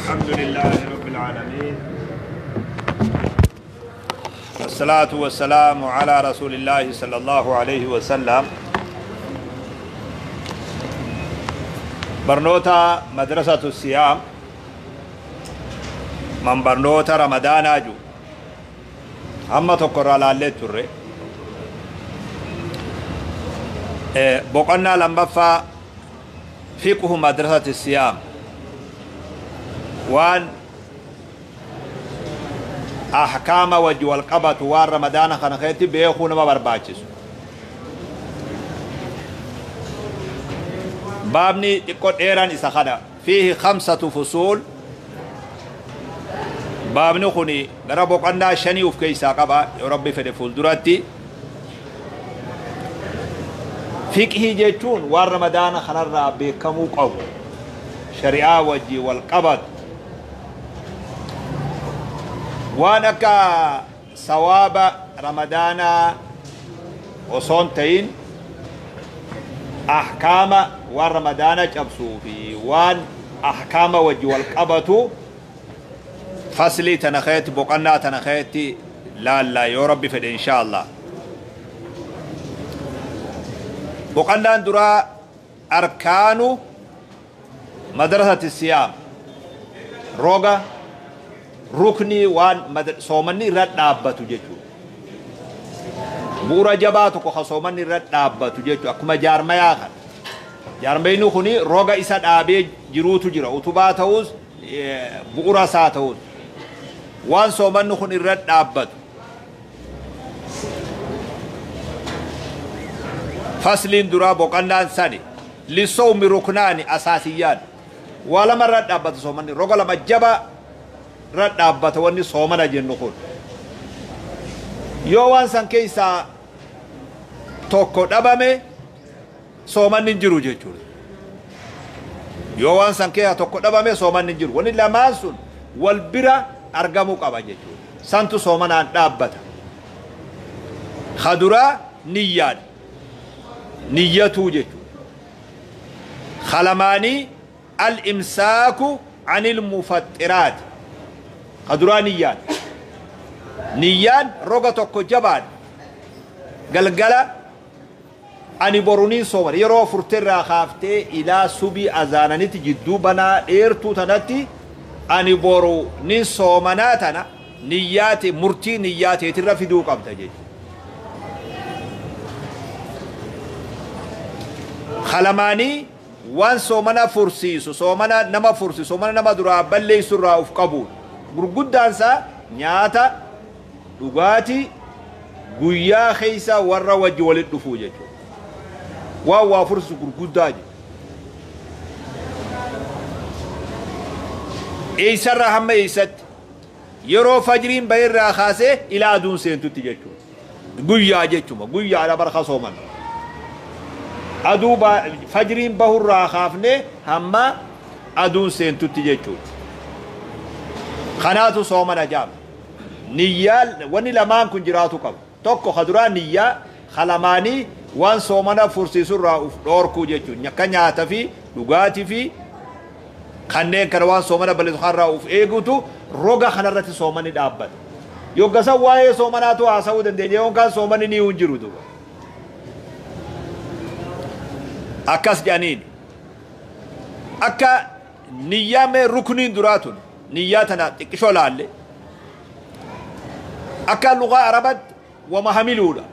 الحمد لله رب العالمين، والصلاة والسلام على رسول الله صلى الله عليه وسلم. برنوتا مدرسة الصيام من برنوتا رمضان أجو أما تقرأ لالي تري بقنا لما فقه مدرسة الصيام وان أحكام وجه القبط وان رمضان خنخيتي بيخون ما برباچس بابني تقول إيران إسخنا فيه 5 فصول. بابني خوني غرا بقنا شني وفكي ساقبا يا ربي في فولدراتي فقه جيتون وان رمضان خنرا بكمو قو شريعة وجه والقبط وانك ثواب رمضان وصونتين أحكام ورمضان جبسو في وان أحكام وجه والقبط فصلي تنخيت بقنا تنخيت لا لا يا ربي في إن شاء الله. بقنا درا أركان مدرسة الصيام روغا ركني وان صومني رد دابتو جچو بورا جباتو كو صومني رد دابتو جچو اكما جارميا خن جارمينو خني روغا اسا دابي جيروتو جيرا اوتوبا تاوس بورا ساتاوس وان صومنو خني رد دابتو. فصلين درا بوقنان ساني لصوم ركنان اساسيان ولا مره دابت صومني روغا لما جبا رد dhaabbata wanni soomana jennu kun yoo waan san keessaa tokko dhabame soomanni hin jiru jechuudha. Yoo waan san keessaa tokko dhabame soomanni hin jiru. Wanni lamaan sun wal bira argamuu qaba jechuudha. Santu soomanaan dhaabbata. Kaduraa niyyaadha. Niyyatuu jechuudha. Kalamaanii al-imsaaku anil mufaxxiraat. قدران نيان نيان روغا توكو جبان غلغلا اني بوروني سومر يرو فرترا خافتي الى سبي اذاننتي جدو بنا ايرتو تنتي اني بورو ني سومناتنا نياتي مرتي نياتي ترفدو قبتا جي خلماني وان سومنا فرسيسو سومنا نما فرسي سومنا نما درا بلي سرا اوف قبول gurguddaan isaa nyaata dhugaatii guyyaa keessa warra wajji walitti dhufuu jechuudha. Waan waa fursu gurguddaa jechuudha. Eessarraa hamma eessatti yeroo fajriin bahirraa kaasee ilaa aduun seentutti jechuudha. Guyyaa jechuudha. Guyyaadha barka sooman. Aduu fajriin bahurraa kaafnee hamma aduun seentutti jechuudha. خناتو صومنا جام نيال وني لمان كن جراتو قب توكو خدرا نيا خلماني وان صومنا فرسي سرا دوركو جچو نيكا نياتا في دغاتي في خنين كروان صومنا بل خرا اوف ايغوتو روغا خنرتي صومني دابت يوغسا واي صومناتو اساو دندني يونكا صومني ني ونجرو دو اكاس جانين اكا نيا مي ركنين دراتون نياتنا تكشو لالي أكا لغة عربت وما هملولا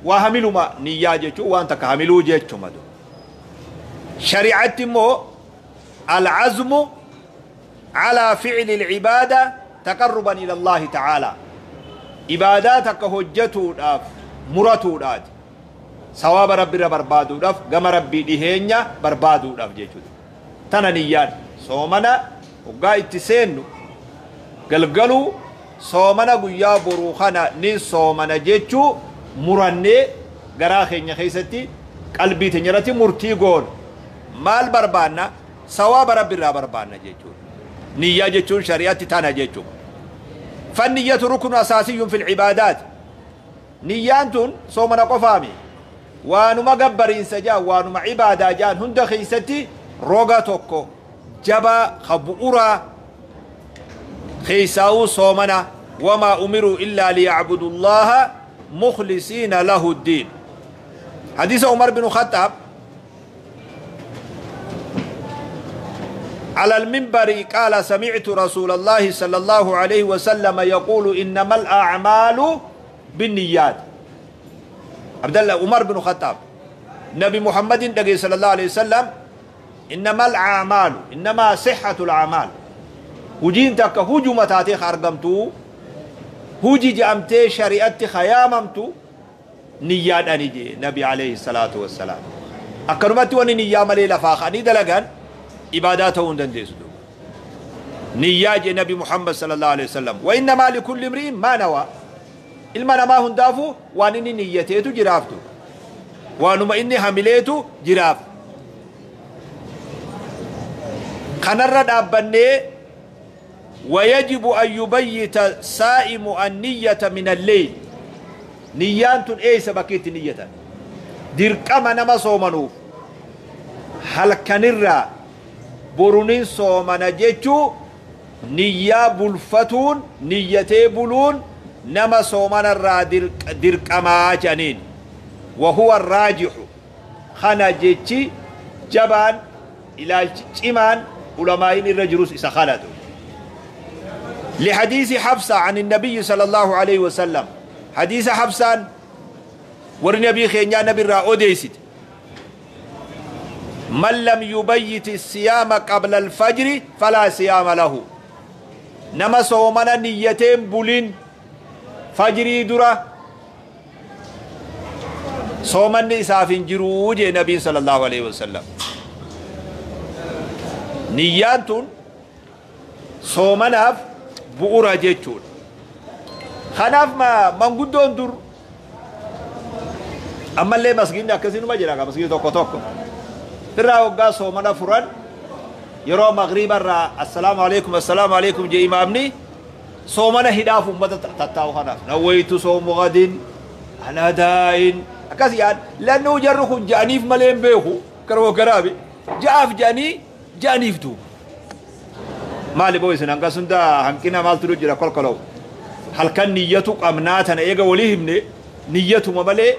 وهملوا ما نيا جيتشو وانت كهملو جيتشو مدو شريعة مو العزم على فعل العبادة تقربا إلى الله تعالى عباداتك هجتو داف مرتو دات ثواب ربي بربادو داف غم ربي دهينيا بربادو داف جيتشو تنا نيان صومنا وقا اتسينو قلقلو صومنا قيا بروخنا نين صومنا جيتشو مرني قراخي نخيستي قلبي تنيرتي مرتي قول مال بربانا سواب ربي را بربانا جيتشو نية جيتشو شريعتي تانا جيتشو. فالنية ركن أساسي في العبادات. نيانتون صومنا قفامي وانما قبرين سجا وانما عبادة جان هند خيستي روغا توكو جبا خبؤرا Keessaa'uu soomana. Wamaa umiruu illaa liyacbudu llaaha mukhlisiina lahu ddiin. Hadiisa Umar bin Khaxaab على المنبر قال: سمعت رسول الله صلى الله عليه وسلم يقول: إنما الأعمال بالنيات. عبد الله عمر بن الخطاب نبي محمد دقي صلى الله عليه وسلم: إنما الأعمال، إنما صحة الأعمال، hujiin takka hujuma taatee argamtu, huji je'amtee shari'atti kayaamamtu niyyaadhani jee nabi alayhi salaatu wassalaam. Akkanumatti wani niyyaa malee lafaa ka'anii dalagan ibaadaa ta'uu hin dandeessu. Niyyaa jee nabi Muhammad sallallahu alayhi wasallam. Wa innamaa likulli imri'in maa nawaa. Ilma namaa hundaafuu waan inni niyyateetu jiraaftu, waanuma inni hamileetu jiraaf. Kanarra dhaabbannee, ويجب أن يبيت الصائم النية من الليل. Niyyaan tun eessa bakkeetti niyyatan? Dirqama nama soomanuuf halkanirraa borunin soomana jechuu niyyaa bulfatuun, niyyatee buluun nama soomanarraa dirqamaa jedhaniin. وهو الراجح. Kana jechi jabaan, ilaalchi cimaan ulamaa'iin irra jirus isa kanatu. لحديث حفصة عن النبي صلى الله عليه وسلم. حديث حفصة ورنبي خينيا نبي را أوديست: من لم يبيت الصيام قبل الفجر فلا صيام له. Nama soomana niyyateen bulin fajrii dura soomanni isaaf hin jiruu jee nabiin sallallahu alaihi wasallam. Niyyaan tun soomanaaf bu'ura jechuudha. Kanaaf manguddoon dur, ammallee masgiidni akkasinuma jira, masgiidi tokko tokko irraa hoggaa soomana furan, yeroo magriiba irraa "Assalaamu alaikum, assalaamu alaikum" jee imaamni, soomana hidhaaf ummata tattaa'u kanaaf "Nawaytu soomu gadin ana daa'in" akkas yaan lannuu. Jarri kun ja'aniif malee hin beeku, karoo garaabi ja'aaf ja'anii ja'aniif duuba. Maali boo isin hangas hunda hanqina maaltu jira? Kolkolow halkan niyyatu qabnaa tana eega walii himne, niyyatuma malee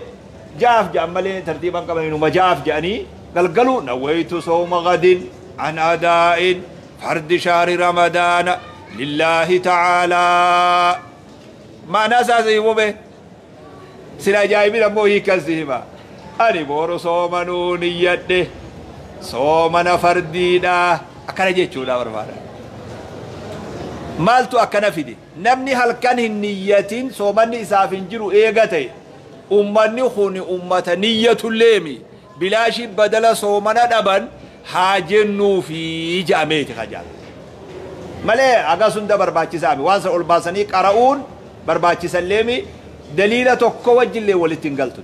ja'aaf ja'an malee tartiiban qabanii numa ja'aaf ja'anii galgalu "Nawaytu sooma gadin an adaa'in fardi shahri Ramadaana lillaahi ta'aalaa." Ma'anaa isaa himume sin ajaa'ibin, ammoo hiikan si hima. Ani boru soomanuu niyyadhe, soomana fardiidha, akkana jechuudha barbaada. Maaltu akkana fide? Namni halkan hin niyyatin soomanni isaaf hin jiru eega ta'e, ummanni kun ummata niyyatulleemi bilaashi badala soomana dhaban haa jennuufi ja'ameeti kajaa malee hagas hunda barbaachisaami. Waan san ol baasanii qara'uun barbaachisalleemi, daliila tokko wajjillee walitti hin galtu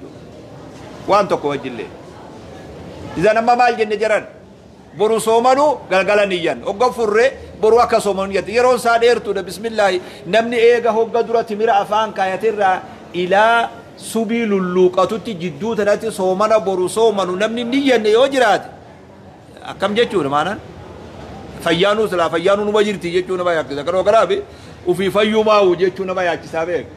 waan tokko wajjillee. Idan amma maal jenne jiran? Boru soomanu galgala niyyan hogga furre, boru akka soomanu niyyatti yeroon isaa dheertuudha. Bismillaahi, namni eega hogga dura timira afaan kaayatirraa ilaa subii lulluuqatutti jidduu tanatti soomana boru soomanu namni niyyanne yoo jiraate akkam jechuudha? Maanaan fayyaanuu silaa fayyaanuu numa jirti jechuu nama yaachisa. Kanoo kanaaf ufii fayyumaa'u jechuu nama yaachisaa beeka.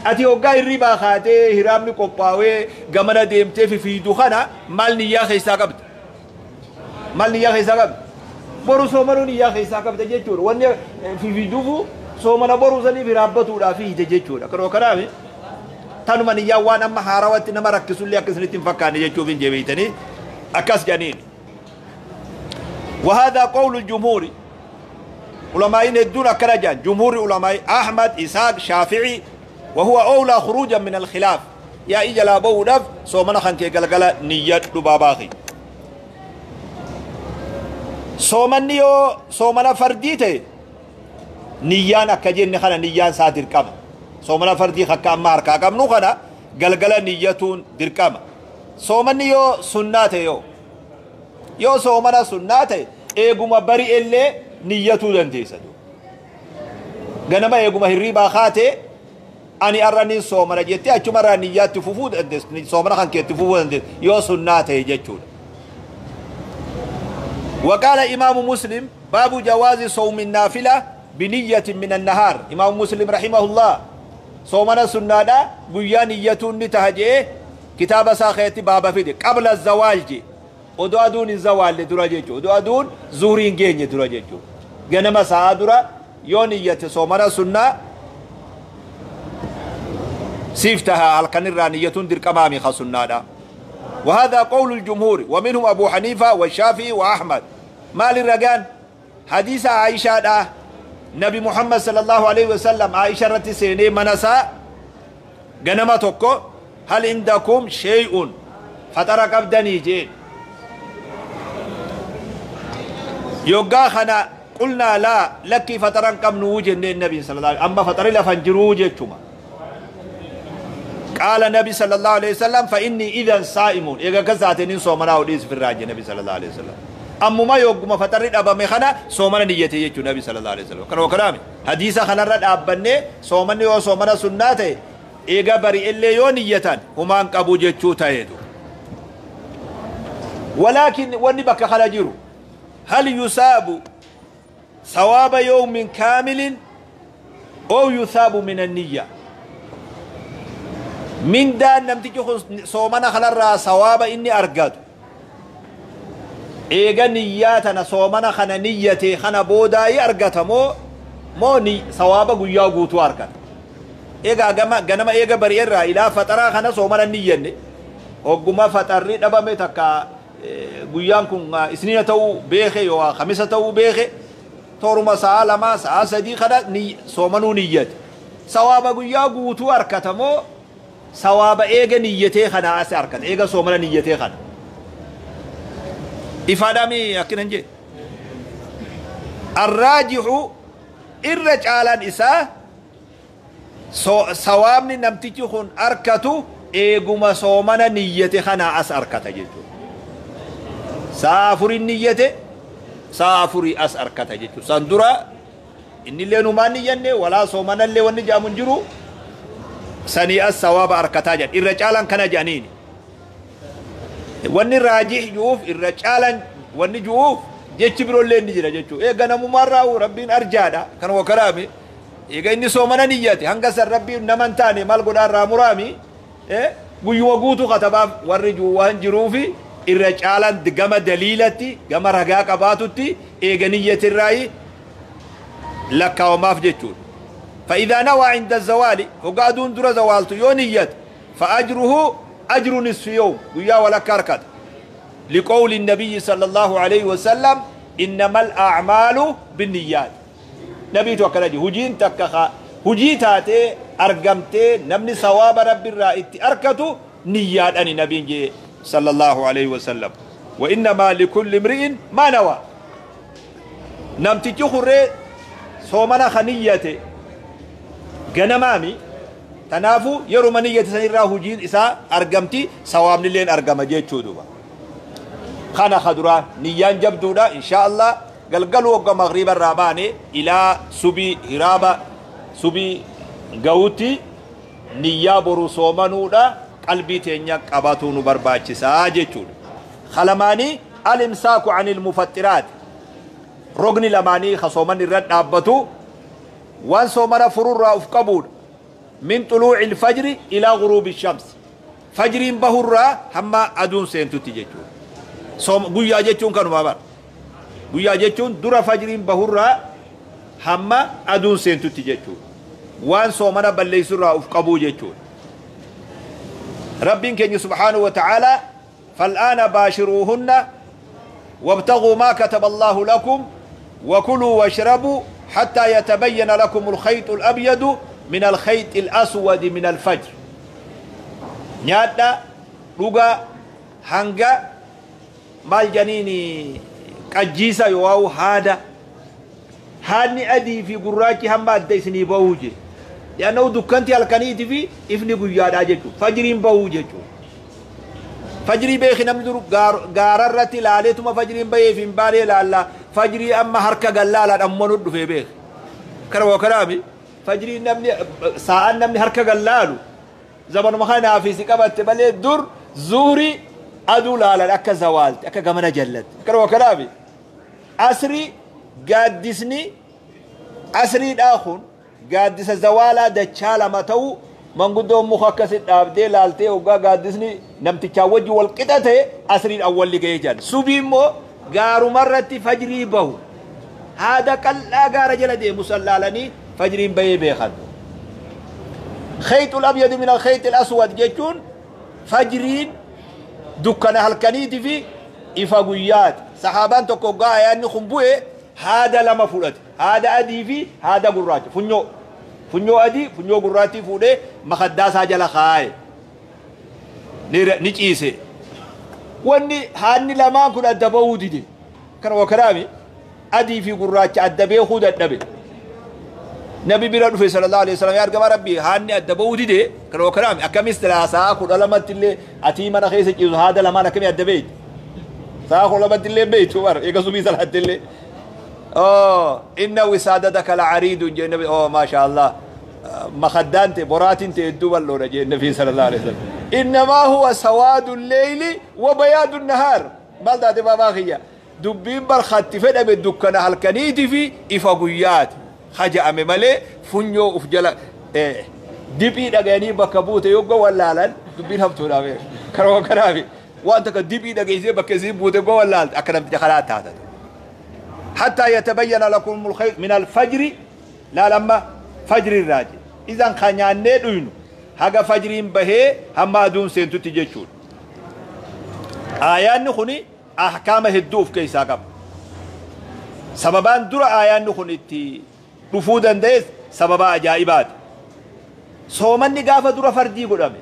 Ati hoggaa hirribaa kaatee hiraamni qophaawee gamana deemtee fifiidu kana maal niyyaa keessaa qabda? Maal niyyaa keessaa qabda? Boru soomanuu niyyaa keessaa qabda jechuudha. Wanni fifiiduufu soomana boruu saniif hiraabbatuudhaaf hiite jechuudha. Kanoo kanaaf tanuma niyyaa waan amma haarawatti nama rakkisullee akka isinitti hin fakkaanne jechuuf hin jebeeytanii akkas jedhaniin. وهذا قول الجمهور. علماء الدون أكرجان جمهور علماء، أحمد، إسحاق، شافعي. وهو أولى خروجا من الخلاف. يا إجلا بودف سومنا خنكي قلقلا نية دباباخي. Soomanni yoo soomana fardii ta'e niyyaan akka jenne kana niyyaan isaa dirqama. Soomana fardii akka amma harkaa qabnu kana galgala niyyatuun dirqama. Soomanni yoo sunnaa ta'e, yoo soomana sunnaa ta'e, eeguma bari'ellee niyyatuu dandeessa. Ganama eeguma hirriibaa kaatee ani arra nin soomana jettee achumarraa niyyaatti fufuu dandeessu, soomana kan keetti fufuu dandeessu yoo sunnaa ta'e jechuudha. وقال إمام مسلم: باب جواز صوم النافلة. بنية من النهار. إمام مسلم رحمه الله صومنا سنة قيا نية نتهجئ كتاب ساخيتي بابا فيدي قبل الزوال جي ودو أدون الزوال درا جيجو ودو أدون زورين جيني درا جيجو غنما ساعة درا يونية صومنا سنة سيفتها القنرة نية در كمامي خسنة. وهذا قول الجمهور ومنهم أبو حنيفة والشافعي وأحمد. ما للرجان حديث عائشة ده نبي محمد صلى الله عليه وسلم عائشة رتي سيني منسا غنمتكو هل عندكم شيء فترك أبدني جين يوغا خنا قلنا لا لك فترن كم نوجه النبي صلى الله عليه وسلم أما فتر لفنجروجه تشما. قال النبي صلى الله عليه وسلم فإني إذا صائم إذا كزاتني صومنا وديس في الراجل النبي صلى الله عليه وسلم أما ما يوغما فتر أبا مخنا صومنا نيتي يجو النبي صلى الله عليه وسلم كانوا كلامي حديثا خنا رد أبني صومني وصومنا سنته إيغا بري إلي يو نيتان هما أنقبو جيتشو تايدو. ولكن وني بك خلا جيرو هل يصاب ثواب يوم كامل أو يثاب من النية؟ من دان نمتجو صومنا خلا را ثواب إني أرقاد إيغا نياتنا صومنا خنا نيتي خنا بوداي أرقاتمو مو ني ثواب قيا قوتو أرقات إيغا غنما إيغا بريرا إلى فترة خنا صومنا نيني وقما فتري دبامي تكا guyyaan kun isniina ta'uu beeke yoo khamisa ta'uu beeke toruma sa'a lama sa'a sadii kana soomanuu niyyate sawaaba guyyaa guutuu harkatamoo sawaaba eega niyyatee kana as harkata eega soomana niyyatee kana ifaadhaami akkinan jee arraajihu irra caalaan isaa sawaabni namtichi kun harkatu eeguma soomana niyyate kana as harkata jechuudha. Saafurin niyyate saafuri as arkata jechu san dura inni illee numaan niyyanne walaa soomanallee wanni jedhamu hin jiru sanii as sawaaba arkataa jedhan irra caalan kana jedhaniini wanni raajih ju'uuf irra caalan wanni ju'uuf jechi biroollee ni jira jechuu eega namumaan raa'u rabbiin arjaadha kan wakaraame eega inni soomana niyyate hanga san rabbiin nama hin taane maal godhaan irraa muraami guyyuma guutuu katabaaf warri ju'u waan jiruufi irra caalan gama daliilatti gama ragaa qabaatutti eega niyyatirraayi lakkaawamaaf jechuudha. فإذا نوى عند الزوال وقادون در زوالت يونيت فأجره أجر نصف يوم ويا ولا كركت لقول النبي صلى الله عليه وسلم إنما الأعمال بالنيات. نبي توكل هجين تكخا هجيتاتي أرقمتي نمني ثواب رب الرائد أركتو نيات أني نبي صلى الله عليه وسلم. وإنما لكل امرئ ما نوى. نمتي خري صومنا خنيته غنمامي تنافو يرمانية سنرا هجين إسا أرقمتي سوام لين أرقم جيتشو دوبا خانا خدرا نيان جبدودا إن شاء الله قلقلوا وقا مغرب الراباني إلى سبي هرابة سبي قوتي نيا برو صومنودا قلبي تينيا قباتونو برباچسا جيتشو خلماني الامساك عن المفترات رغني لماني خصومن الرد أبتو وان صومنا فرور أف قبول من طلوع الفجر إلى غروب الشمس فجر بهرة هما أدون سينتو تيجيتشون صوم قويا جيتشون كانوا بابر قويا جيتشون درا فجر بهرة هما أدون سينتو تيجيتشون وان صومنا بليسر أف قبول جيتشون ربين كن سبحانه وتعالى فالآن باشروهن وابتغوا ما كتب الله لكم وكلوا واشربوا حتى يتبين لكم الخيط الأبيض من الخيط الأسود من الفجر. نيادا رغا هنغا مال جنيني قجيسا يواو هذا هاني أدي في قراكي هم أدي بوجي لأنه دكانتي الكنيتي في إفني قيادا جيتو فجرين بوجي فجري بيخي نمدر غاررتي لاليتما فجرين بيه في مباري لالا فجري أما حركة قلالا أمونو في بيخ كروا كلامي فجري نمني ساعة نمني حركة قلالو زمن مخانا في سكبت بلي در زوري أدو لالا أكا زوالت أكا قمنا جلت كروا كلامي أسري قادسني Asriidhaa kun gaaddisa zawaalaa dachaa lama ta'u manguddoon muka akkasi dhaabdee laaltee hoggaa gaaddisni namtichaa wajji wal qixa ta'e asriin awwalli ga'ee jedhan. Subii immoo gaarumarratti fajrii bahu haada qal'aa gaara jala deemu san laalanii fajriin bahee beekan. Khayxul abyadu min alkhayxil aswad jechuun fajriin dukkana halkaniiti fi ifa guyyaati. Sahaabaan tokko hoggaa ayaanni kun bu'e haada lama fudhate, haada adii fi haada gurraacha, funyoo adii funyoo gurraattii fuudhee makaddaa isaa jala kaaye ni ciise. Wanni haadni lamaan kun adda ba'uu dide. Kana wakaraami adii fi gurraacha adda beekuu dadhabe. Nabi bira dhufe sallallahu alaihi wasallam, yaa ergamaa Rabbii, haadni adda ba'uu dide. Kana wakaraami akkamis sa'a 12tti illee atii mana keessa ciisu haada lamaan akkamii adda beeyti? Sa'a 12tti illee beeytu bar eega subii salaatti illee. Oh, inna wisaadadaka la'ariidun jee nabi. Oh, maasha Allah, makaddaan ta'e boraatiin ta'e hedduu bal'oodha jee nabi sallallahu alaihi wasallam. Innamaa huwa sawaadu leyli wa bayaadu nahaar. Maal taate baabaa kiyya? Dubbiin barkatti fedhame dukkana halkaniitii fi ifa guyyaati haja'ame malee funyoo uf jala diphii dhagayanii bakka buute yogga wallaalan dubbiin hamtuudha beek. Karoo kanaafi waan takka diphii dhageessee bakka isiin buute yogga wallaalte akka namticha kanaa taatatu. حتى يتبين لكم الخيط من الفجر، لا لما فجر الراجل إذا خنيان دوينو haga fajriin bahee hamma aduun seentutti jechuudha. Aayaanni kuni ahkaama hedduu of keessaa qaba. Sababaan dura aayaanni kun itti dhufuu danda'es sababa ajaa'ibaati. Soomanni gaafa dura fardii godhame.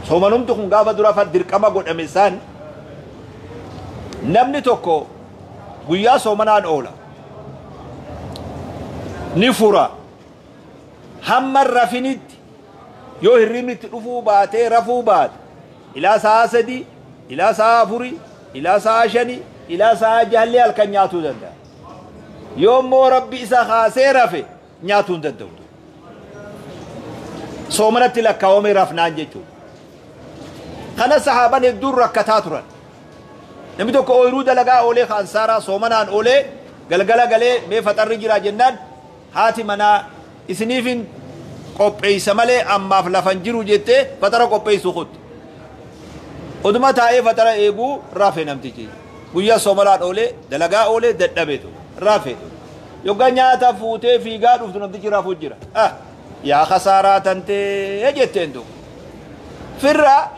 Soomanumti kun gaafa dura dirqama godhame san namni tokko guyyaa soomanaan oola. Ni fura. Hamma rafinitti yoo hirribni itti dhufuu baatee rafuu baate ilaa sa'a 3, ilaa sa'a 4, ilaa sa'a 5, ilaa sa'a 6 halkan nyaatuu danda'a. Yoo immoo Rabbi isa kaasee rafe nyaatuu hin danda'u. Soomanatti lakkaawamee rafnaan jechuudha. Kana sahaaban hedduun rakkataa turan. Namni tokko ooyiruu dalagaa oolee kaansaaraa soomanaan oolee galgala galee mee faxarri jira jennaan haati manaa isiniifin qopheessa malee ammaaf lafan jiru jettee faxara qopheessu kutte. Oduma taa'ee faxara eeguu rafe namtichi. Guyyaa soomanaan oolee dalagaa oolee dadhabeetu rafeetu. Yoggaa nyaata fuutee fiigaa dhuftu namtichi rafuu jira. Ah, yaa khasaaraa tantee jetteen tokko. Firraa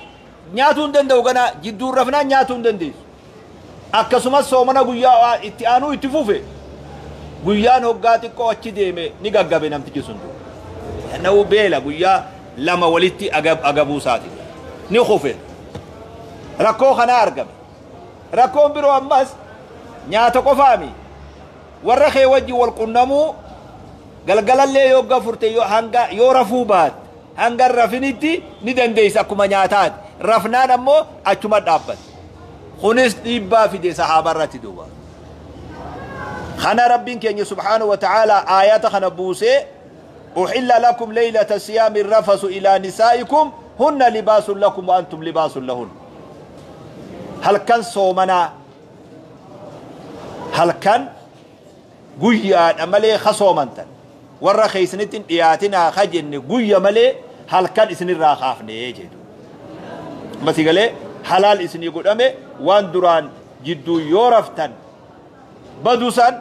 nyaatuu hin danda'u, gana jidduun rafnaan nyaatuu hin dandeessu. Akkasumas soomana guyyaa itti aanuu itti fufe. Guyyaan hoggaa xiqqoo achi deeme ni gaggabe namtichi sun. Na'uu beela guyyaa lama walitti agabuu isaati. Ni kufe. Rakkoo kana argame. Rakkoon biroo ammas nyaata qofaami. Warra kee wajji wal qunnamuu galgalallee yogga furte yoo hanga yoo rafuu baatte hanga rafinitti ni dandeessa akkuma nyaataati. Rafnaan ammoo achuma dhaabbate. Kunis dhiibbaa fide sahaaba irratti duuba. Kana Rabbiin keenya subhaanahu wa ta'ala aayata kana buusee: أحل لكم ليلة الصيام الرفث إلى نسائكم هن لباس لكم وأنتم لباس لهن. Halkan soomanaa halkan guyyaadha malee kasoomantan warra keeysanitti hin dhiyaatinaa ka jenne guyya malee halkan isinirraa kaafne jedhu. Masi galee halaal isinii godhame waan duraan jidduu yoo raftan badusan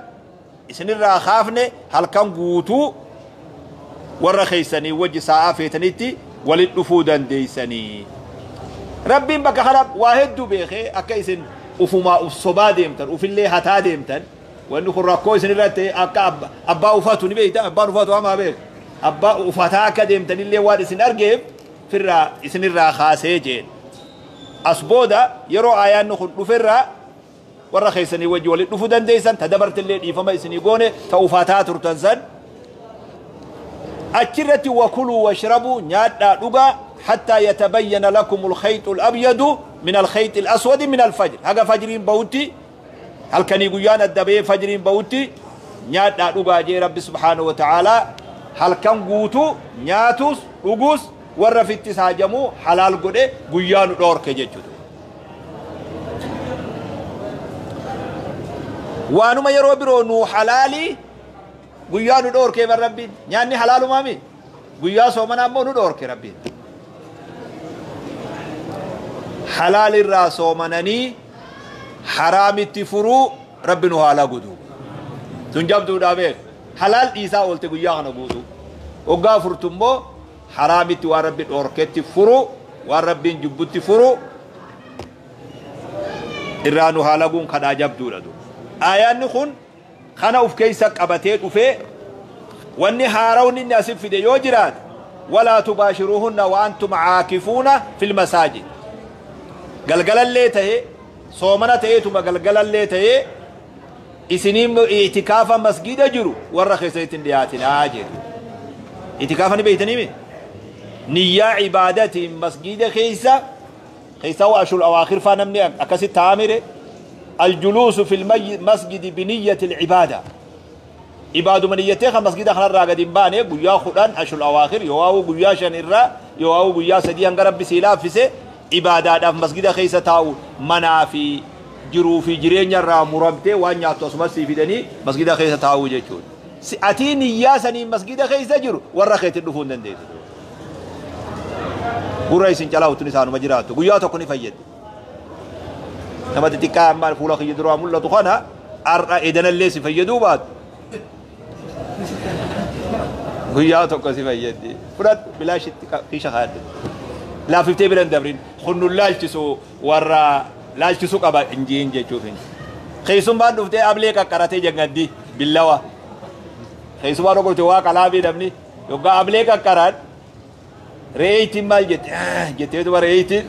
isinirraa kaafne, halkan guutuu warra keeysanii wajji sa'aa feetanitti walit dhufuu dandeeysanii. Rabbiin bakka kana waa hedduu beekee akka isin ufumaa uf sobaa deemtan ufillee hataa deemtan wanni kun rakkoo isin irratti akka abbaa ufatu ni beekta, abbaan ufatu hamaa beeka, abbaa ufataa akka deemtanillee waan isin argeef firraa isinirraa kaasee jeen. As booda yeroo aayaanni kun dhuferraa warra keessanii wajji walit dhufuu dandeessan ta dabartillee dhiifama isinii goone ta ufataa turtan san. Achirratti wakuluu washrabuu nyaadhaa dhugaa حتى يتبين لكم الخيط الأبيض من الخيط الأسود من الفجر. haga fajriin bahutti halkanii guyyaan adda bahee fajriin bahutti nyaadhaa dhugaa jee Rabbi subhaanahu wa ta'aalaa. Halkan guutuu nyaatus dhugus warra fittis haajamuu halaal godhe, guyyaa nu dhoorke jechuudha. Waanuma yeroo biroo nuu halaalii Guyyaa nu dhoorkee bar Rabbiin. Nyaanni halaalumaami. Guyyaa soomanaa immoo nu dhoorke Rabbiin. Halaal irraa soomananii haraamitti furuu Rabbi nu haa lagu duuba. Tun jabduudhaa beek. Halaal dhiisaa oolte guyyaa kana guutuu. Hoggaa furtu immoo haraamitti waan Rabbi dhoorketti furuu, waan Rabbiin jibbutti furuu irraa nu haa laguun kadhaa jabduudha duuba. Aayaanni kun kana uf keessa qabatee dhufee wanni haarawni inni asin fide yoo jiraate walaa tubaashiruuhunna wa antum caakifuuna fil masaajid. Galgalallee ta'ee soomana ta'eetuma galgalallee ta'ee isiniin itikaafa masgida jiru warra keessatti hin dhiyaatinaa jedhu. Itikaafa ni beeytanii mi? Niyyaa ibaadatiin masgida keessa keessa wa ashul awaakhir faa namni akkasitti taa'amire aljuluusu fil masjidi biniyyati al-ibaada. Ibaaduma niyyattee kan masgida kanarraa gadi hin baane guyyaa 10 ashul awaakhir yoo waa'u guyyaa 5 irraa yoo waa'u guyyaa 3 hanga Rabbi sii laaffise ibaadaadhaaf masgida keessa taa'u manaa fi jiruu fi jireenya irraa muramtee waan nyaattu asumas sii fidanii masgida keessa taa'uu jechuudha. Atii niyyaa saniin masgida keessa jiru warra keetiin dhufuu hin dandeessu. Gurra isin calaawtuun isaanuma jiraattu guyyaa tokko ni fayyaddi. Nama xixiqqaa amma fuula kiyya duraa mul'atu kana har'a edanallee si fayyaduu baatu. Guyyaa tokko si fayyaddi. Fudhadhu bilaashitti kiisha kaadhu. Laaffiftee bira hin dabrin. Kun nun laalchisu warra laalchisu qaba injiin jechuuf. Keessummaan dhuftee ablee qaqqaratee jangaddi billawa. Keessummaan dhufte waa qalaabii namni yoggaa ablee qaqqaran re'eeytiin maal jette jetteetuma re'eeytiin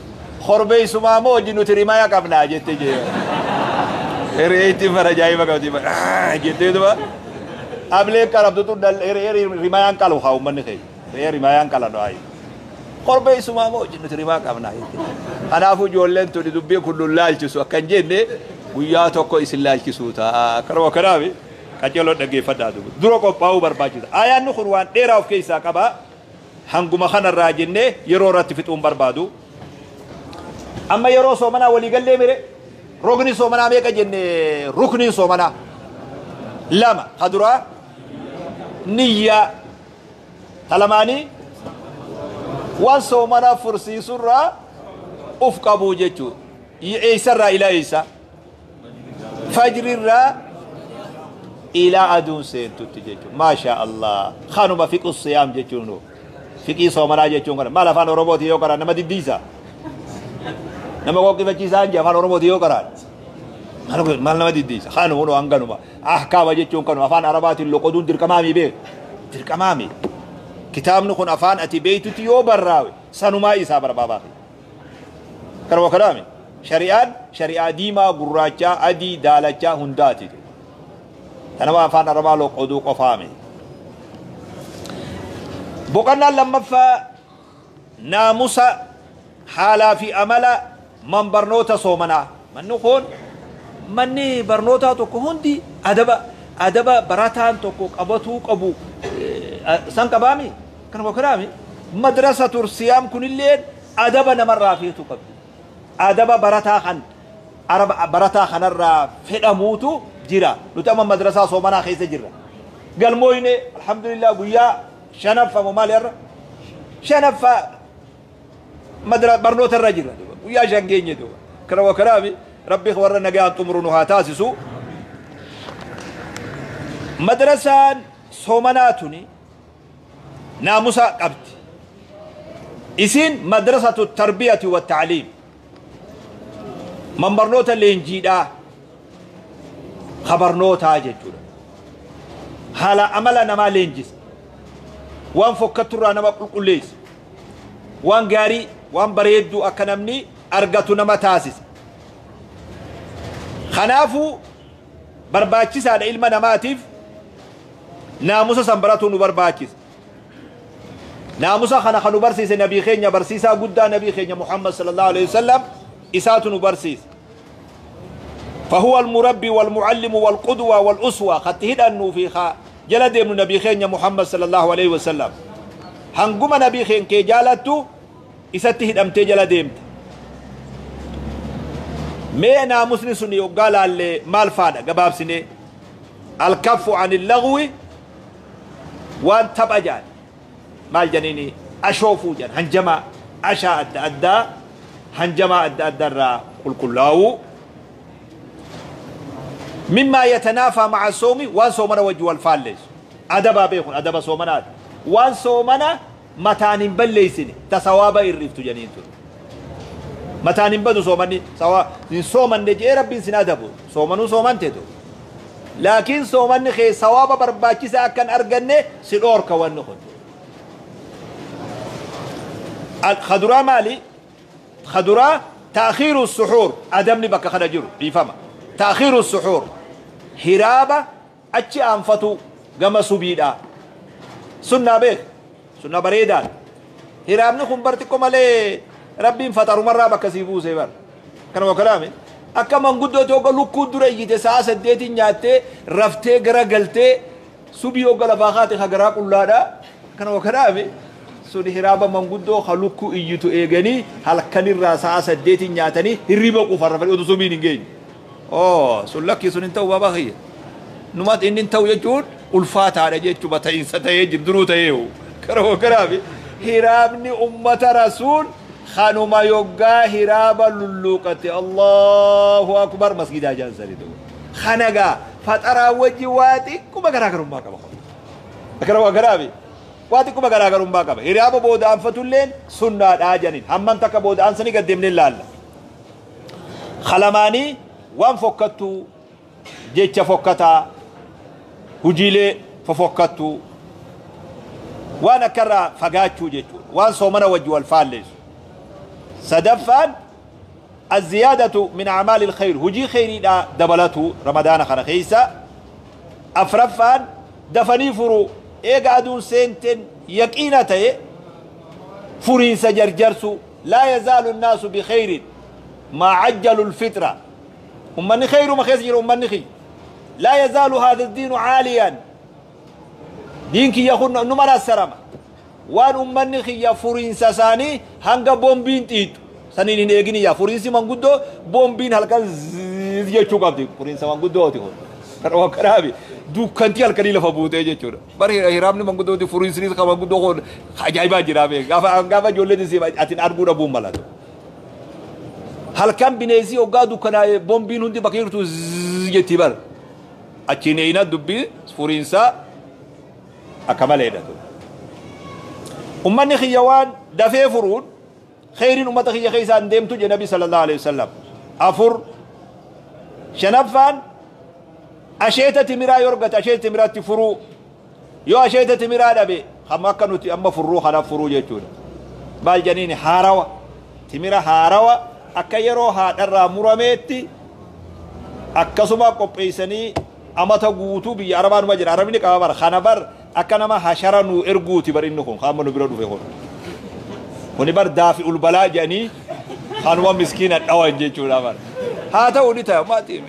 korbeessumaa moo hojii nuti rimaya qabnaa jette jee. Re'eeytiin fara ajaa'iba qabdi jetteetuma ableen qarabdu tun re'ee rimayaan qalu haa uummanni keenya re'ee rimayaan qalan waayi. Korbeessumaa moo hojii nuti rimaa qabnaa jette. Kanaafuu ijoolleen tuni dubbiin kun nun laalchisu akka hin jenne guyyaa tokko isin laalchisuu ta'a. Kanuma kanaafi qaceeloo dhaggeeffadhaa duuba. Dura qophaa'uu barbaachisa. Ayaanni kun waan dheeraa of keessaa qaba. Hanguma kanarraa jennee yeroo irratti fixuun barbaadu. Amma yeroo soomanaa waliigallee mire rogni soomanaa meeqa jenne rukniin soomanaa lama ka duraa niyyaa ta lamaanii waan soomanaa fursiisurraa uf qabuu jechuu eessarraa ilaa eessa fajrirraa ilaa aduun seentutti jechuudha. Maashaa Allah. Kanuma fiqhu siyaam jechuun nu. Fiqii soomanaa jechuun kana. Maal afaan Oromootiin yoo qaraan nama diddiisa. Nama qoqqifachiisaa hin jee afaan Oromootiin yoo qaraan. Maal nama diddiisa. Kanuma nu hanganuma. Ahkaama jechuun kanuma afaan Arabaatiin loqoduun dirqamaami beek. Dirqamaami. Kitaabni kun afaan ati beeytutti yoo barraawe sanumaa isaa barbaabaa. Kanuma kanaami. Shari'aan shari'aa diimaa, gurraachaa, adii, daalachaa hundaati. Kanama afaan Arabaa loqoduu qofaame. Boqonnaan lammaffaa naamusa haalaa fi amala man barnoota soomanaa. Manni kun manni barnootaa tokko hundi adaba barataan tokko qabatuu qabu san qabaami. Kanuma kanaami madrasatu siyaam kunillee adaba namarraa feetu qabdi. Adaba barataa kan araba barataa kanarraa fedhamuutu jira. Nuti amma madrasaa soomanaa keessa jirra. Galmooyne alhamdulillah guyyaa shanaffaa moo maali har'a? Shanaffaa barnoota irra jirra. Guyyaa shan geenye duuba. Kanuma kanaami Rabbi warra nagaan xumuru nu haa taasisu. Madrasaan soomanaa tuni naamusa qabdi. Isin madrasatu tarbiyati wa ta'liim. Man barnoota leenjiidhaa ka barnootaa jechuudha. Haala amala namaa leenjisa. Waan fokkatturraa nama qulqulleessa. Waan gaarii waan bareedduu akka namni argatu nama taasisa. Kanaafuu barbaachisaadha ilma namaatiif naamusa san baratuu nu barbaachisa. Naamusa kana kan nu barsiise nabii keenya barsiisaa guddaa nabii keenya Muhammad sallallahu alaihi wasallam isaatu nu barsiise. فهو المربي والمعلم والقدوة والأسوة خط هدأنه في خا جل ديم نبي خين محمد صلى الله عليه وسلم هنقوم نبي خين كي جالتو إسات هدأمتي جل ديمت مينا مسلم سني وقال اللي مال فادا قباب سني الكف عن اللغو Waan tapha jaan maal janiini ashoofuu jaan hanjamaa ashaa adda addaa hanjamaa adda addaa irraa qulqullaa'uu. Mimmaa yatanaafaa maca soomi waan soomana wajji wal faalleessu adabaa beekun adaba soomanaati waan soomana mataan hin balleeysine ta sawaaba irriftu janiin tun mataan hin badu soomanni sawa hin soomanne je'ee rabbiin sin adabu soomanuu soomanteetu laakiin soomanni kee sawaaba barbaachisaa akka hin arganne si dhoorka wanni kun kaduraa maali kaduraa taakhiiru suxuur adabni bakka kana jiru dhiifama taakhiiru suxuur hiraaba achi aanfatu gama subiidha sunnaa beek sunnaa bareedaan hiraabni kun bar xiqqo malee rabbiin faxarumarraa bakka sii buuse bar kanuma kalaame akka manguddootti hogga lukkuu dura iyyite sa'a 8 nyaattee raftee gara galtee subii hogga lafaa kaate ka garaa qullaadha kanuma kalaame sun hiraaba manguddoo ka lukkuu iyyitu eeganii halkanirraa sa'a 8 nyaatanii hirriba quufan rafanii utuu subiin hin geenye. Oo sun lakkii sun hin ta'u baabaa kiyya. Numat inni hin ta'u jechuun ulfaataadha jechuudha ta'iinsa ta'ee jiru duruu ta'ee hoo. Karoo karaafi hiraabni ummata rasuul kanuma yoggaa hiraaba lulluuqate Allahu akbar masgidaa jaansanii ta'u. Kanagaa faxaraa wajji waa xiqquma garaagarummaa qaba. Karoo karaafi waa xiqquma garaagarummaa qaba. Hiraaba booda anfatulleen sunnaadhaa janiin hamman takka booda ansanii gad deemnee laalla. Kalamaanii waan fokkattuu jecha fokkataa hujiilee fofokkattuu waan akkarraa fagaachuu jechuudha waan soomana wajji wal faalleessu. Sadaffaan الزيادة من أعمال الخير هجي خيري دا دبلته رمضان خنا خيسا. أفرفان دفني فرو إيقا أدون سنتين يقينة فرين سجرجرسو لا يزال الناس بخير ما عجلوا الفطرة أمني خير ما خير أمني خير لا يزال هذا الدين عاليا دينك يخون نمر السرما وان أمني خي فرين سساني هنگا بومبين تيت سنين إيجني يا فرين سي منقودو بومبين هلكا زيز يچو قبدي فرين سي منقودو تي كروا كرابي دوكانتي هلكني لفا بوتي جچورا بار هرامني منقودو تي فرين سي منقودو خون عجايبا جرابي غافا غافا جولتي سي اتين ارغو دبو مالاتو halkan bineensi hoggaa dukkanaa'e bombiin hundi bakka jirtu zzz jetti bar achiin eeyina dubbii furiinsaa akka maleedha. Ummanni kiyya waan dafee furuun kheyriin ummata kiyya keessaan deemtu jedhe nabi sallallahu alaihi wasallam. Afur shanaffaan asheeta timiraa yoo argate asheeta timiraatti furuu yoo asheeta timiraa dhabe hamma akka nuti amma furruu kanaaf furuu jechuudha. Maal janiin haarawa timira haarawa akka yeroo haadharraa murameetti akkasuma qopheessanii amata guutuu biyya arabaanuma jira arabni qaba bara kana bar akka nama hashara nu erguuti bar inni kun qaama nu bira dhufe kun kuni bar daafi ul balaa jedhanii kanuma miskiina dhawan jechuudha bar haa ta'u ni ta'a maatii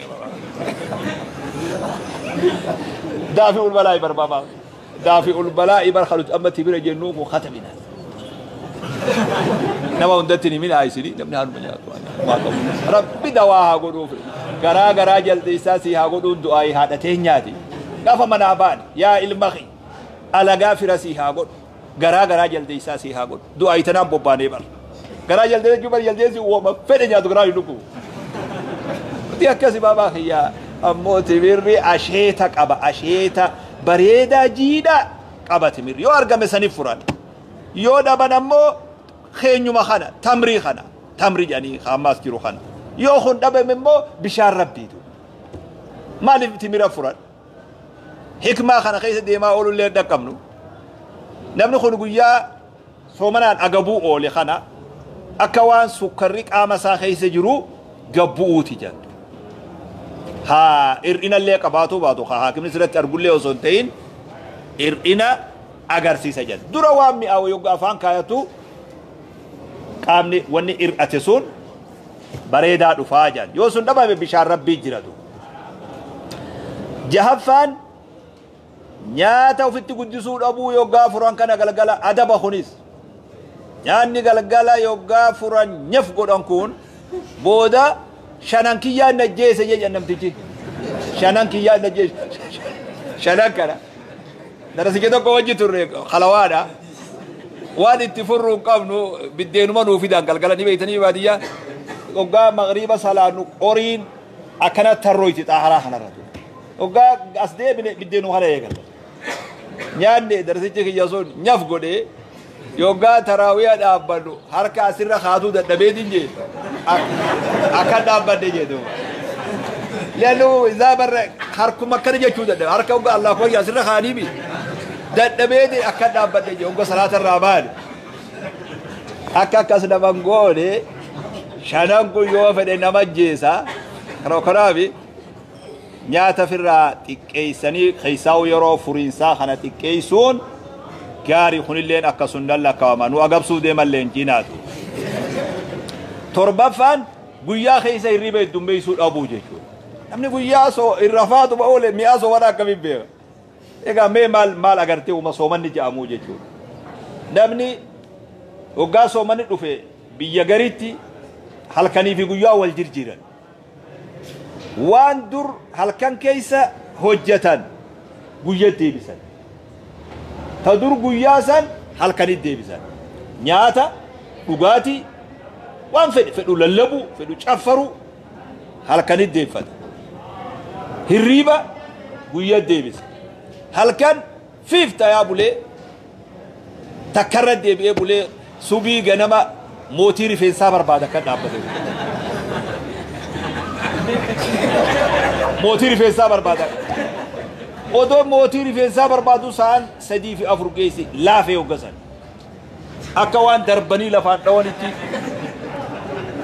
daafi ul balaa bar baabaa daafi ul balaa bar kanuti amma tibira jennuu kun khatamina nama hundatti ni minaaysini namni haanuma nyaatu waa qabu rabbi dawaa haa godhuuf garaa garaa jaldeessaa si haa godhuun du'aayii haadhatee nyaati gaafa manaa ba'an yaa ilma kee alagaa fira si haa godhu garaa garaa jaldeessaa si haa godhu du'aayii tanaan bobbaanee bar garaa jaldeessa jechuun bar jaldeessi uumama fedhe nyaatu garaa hin dhukkubu nuti akkasi baabaa kiyyaa ammoo timirri asheeta qaba asheeta bareedaa jiidhaa qaba timirri yoo argame saniif furan yoo dhaban ammoo keenyuma kana tamrii kana tamri jedhanii ammaas jiru kana yoo kun dhabame immoo bishaan rabbiitu maaliif timira furan hikmaa kana keessa deemaa oolullee dhaqqabnu namni kun guyyaa soomanaan agabuu oole kana akka waan sukkarri qaama isaa keessa jiru gabbu'uuti jedhu haa hir'inallee qabaatu baatu haa haakimni sirratti argullee osoo hin ta'in hir'ina agarsiisa jedhu dura waan mi'aawu yoggaa afaan kaayatu qaamni wanni hir'ate sun bareedaa dhufaa jedhan yoo sun dhabame bishaan rabbii jiratu. Jahaffaan nyaata ofitti guddisuu dhabuu yoggaa furan kana galgala adaba kunis nyaanni galgala yoggaa furan nyaf godhan kun booda shanan kiyyaa najjeese jedhan namtichi shanan kiyyaa najjeese shanan kana Darasicha tokko wajji turre khalawaadha. Waan itti furru hin qabnu, biddeenuma nuu fidan galgala ni beeytanii baadiyyaa. Hoggaa magriiba salaannu qoriin akkana tarrooyti xaaharaa kanarra. Hoggaa as deebine biddeenuma kana eegalla. Nyaanne darasichi kiyya sun nyaf godhee yoggaa taraawiyaa dhaabbannu harka asirra kaatuu dadhabeetiin jee akka dhaabbadde jee duuba. Leannu isaa barra harkuma akkana jechuu dadhabe, harka hoggaa Allah akbar asirra kaanii mi dadhabeetiin akka dhaabbadde jee. Hogga salaata irraa baane akka akkas naman goone. Shanan kun yoo fedhe nama ajjeesa. Kanaafi nyaata firraa xiqqeessanii, keessaa'u yeroo furiinsaa kana xiqqeessuun gaarii. Kunilleen akka sunnan lakkaawama nu agabsuuf deemallee hin jinaatu. Torbaffaan guyyaa keessa hirriba heddummeessuu dhabuu jechuudha. Namni guyyaa soo irra faatuma oole mi'aa soomana akkamiin beeka? Egaa mee maal maal agartee uma soomanni jedhamuu jechuudha. Namni waggaa soomanni dhufe biyya gariitti halkanii fi guyyaa wal jirjiiran. Waan dur halkan keessa hojjetan guyyaa deebisan. Ta dur guyyaa san halkanitti deebisan. Nyaata, dhugaatii, waan fedhe fedhu lallabu, fedhu caffaru halkanitti deeffata. Hirriiba guyyaa deebisa. Halkan fiif tayaa bulee takkarra deebi'ee bulee subii ganama mootii rifeensaa barbaada kan dhaabbate. Mootii rifeensaa barbaada. Odoo mootii rifeensaa barbaadu sa'aan 3 fi 4 geessi laafee hoggasan. Akka waan darbanii lafaan dhawanitti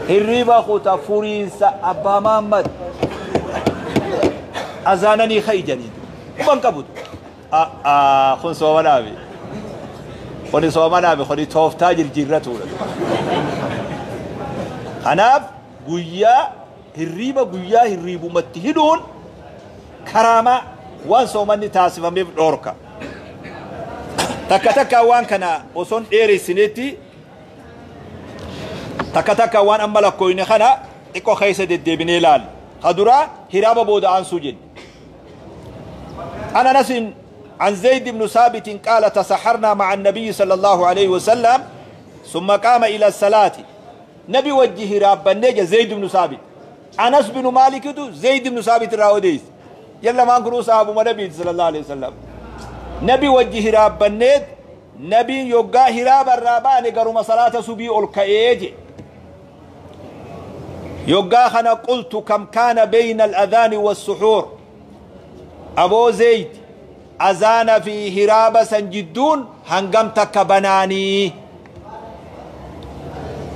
hirriiba kuta. Furiinsa abbaa Mahammad azaananii ka'i jedhanii quban qabutu. Kun soomanaafi. Kuni soomanaafi, kuni tooftaa jirjiirratuudha. Kanaaf guyyaa hirriiba guyyaa hirriibumatti hidhuun karaamaa waan soomanni taasifameef dhoorka. Takka takka waan kana osoon dheeressinetti, takka takka waan amma lakkooyne kana xiqqoo keessa deddeebinee ilaalla. Ka duraa hiraaba booda aansuu jenne. عن أنس عن زيد بن ثابت قال: تسحرنا مع النبي صلى الله عليه وسلم ثم قام إلى الصلاة. نبي وجه رابنيج زيد بن ثابت، أنس بن مالك زيد بن ثابت راوديس يلا ما نقول صحابه النبي صلى الله عليه وسلم. نبي وجه رابنيج، نبي يوغا هراب الرابان قرم صلاة سبي الكأيج يوغا خنا. قلت: كم كان بين الأذان والسحور؟ أبو زيد، أذان في هرابة سنجدون هنغم تكبناني؟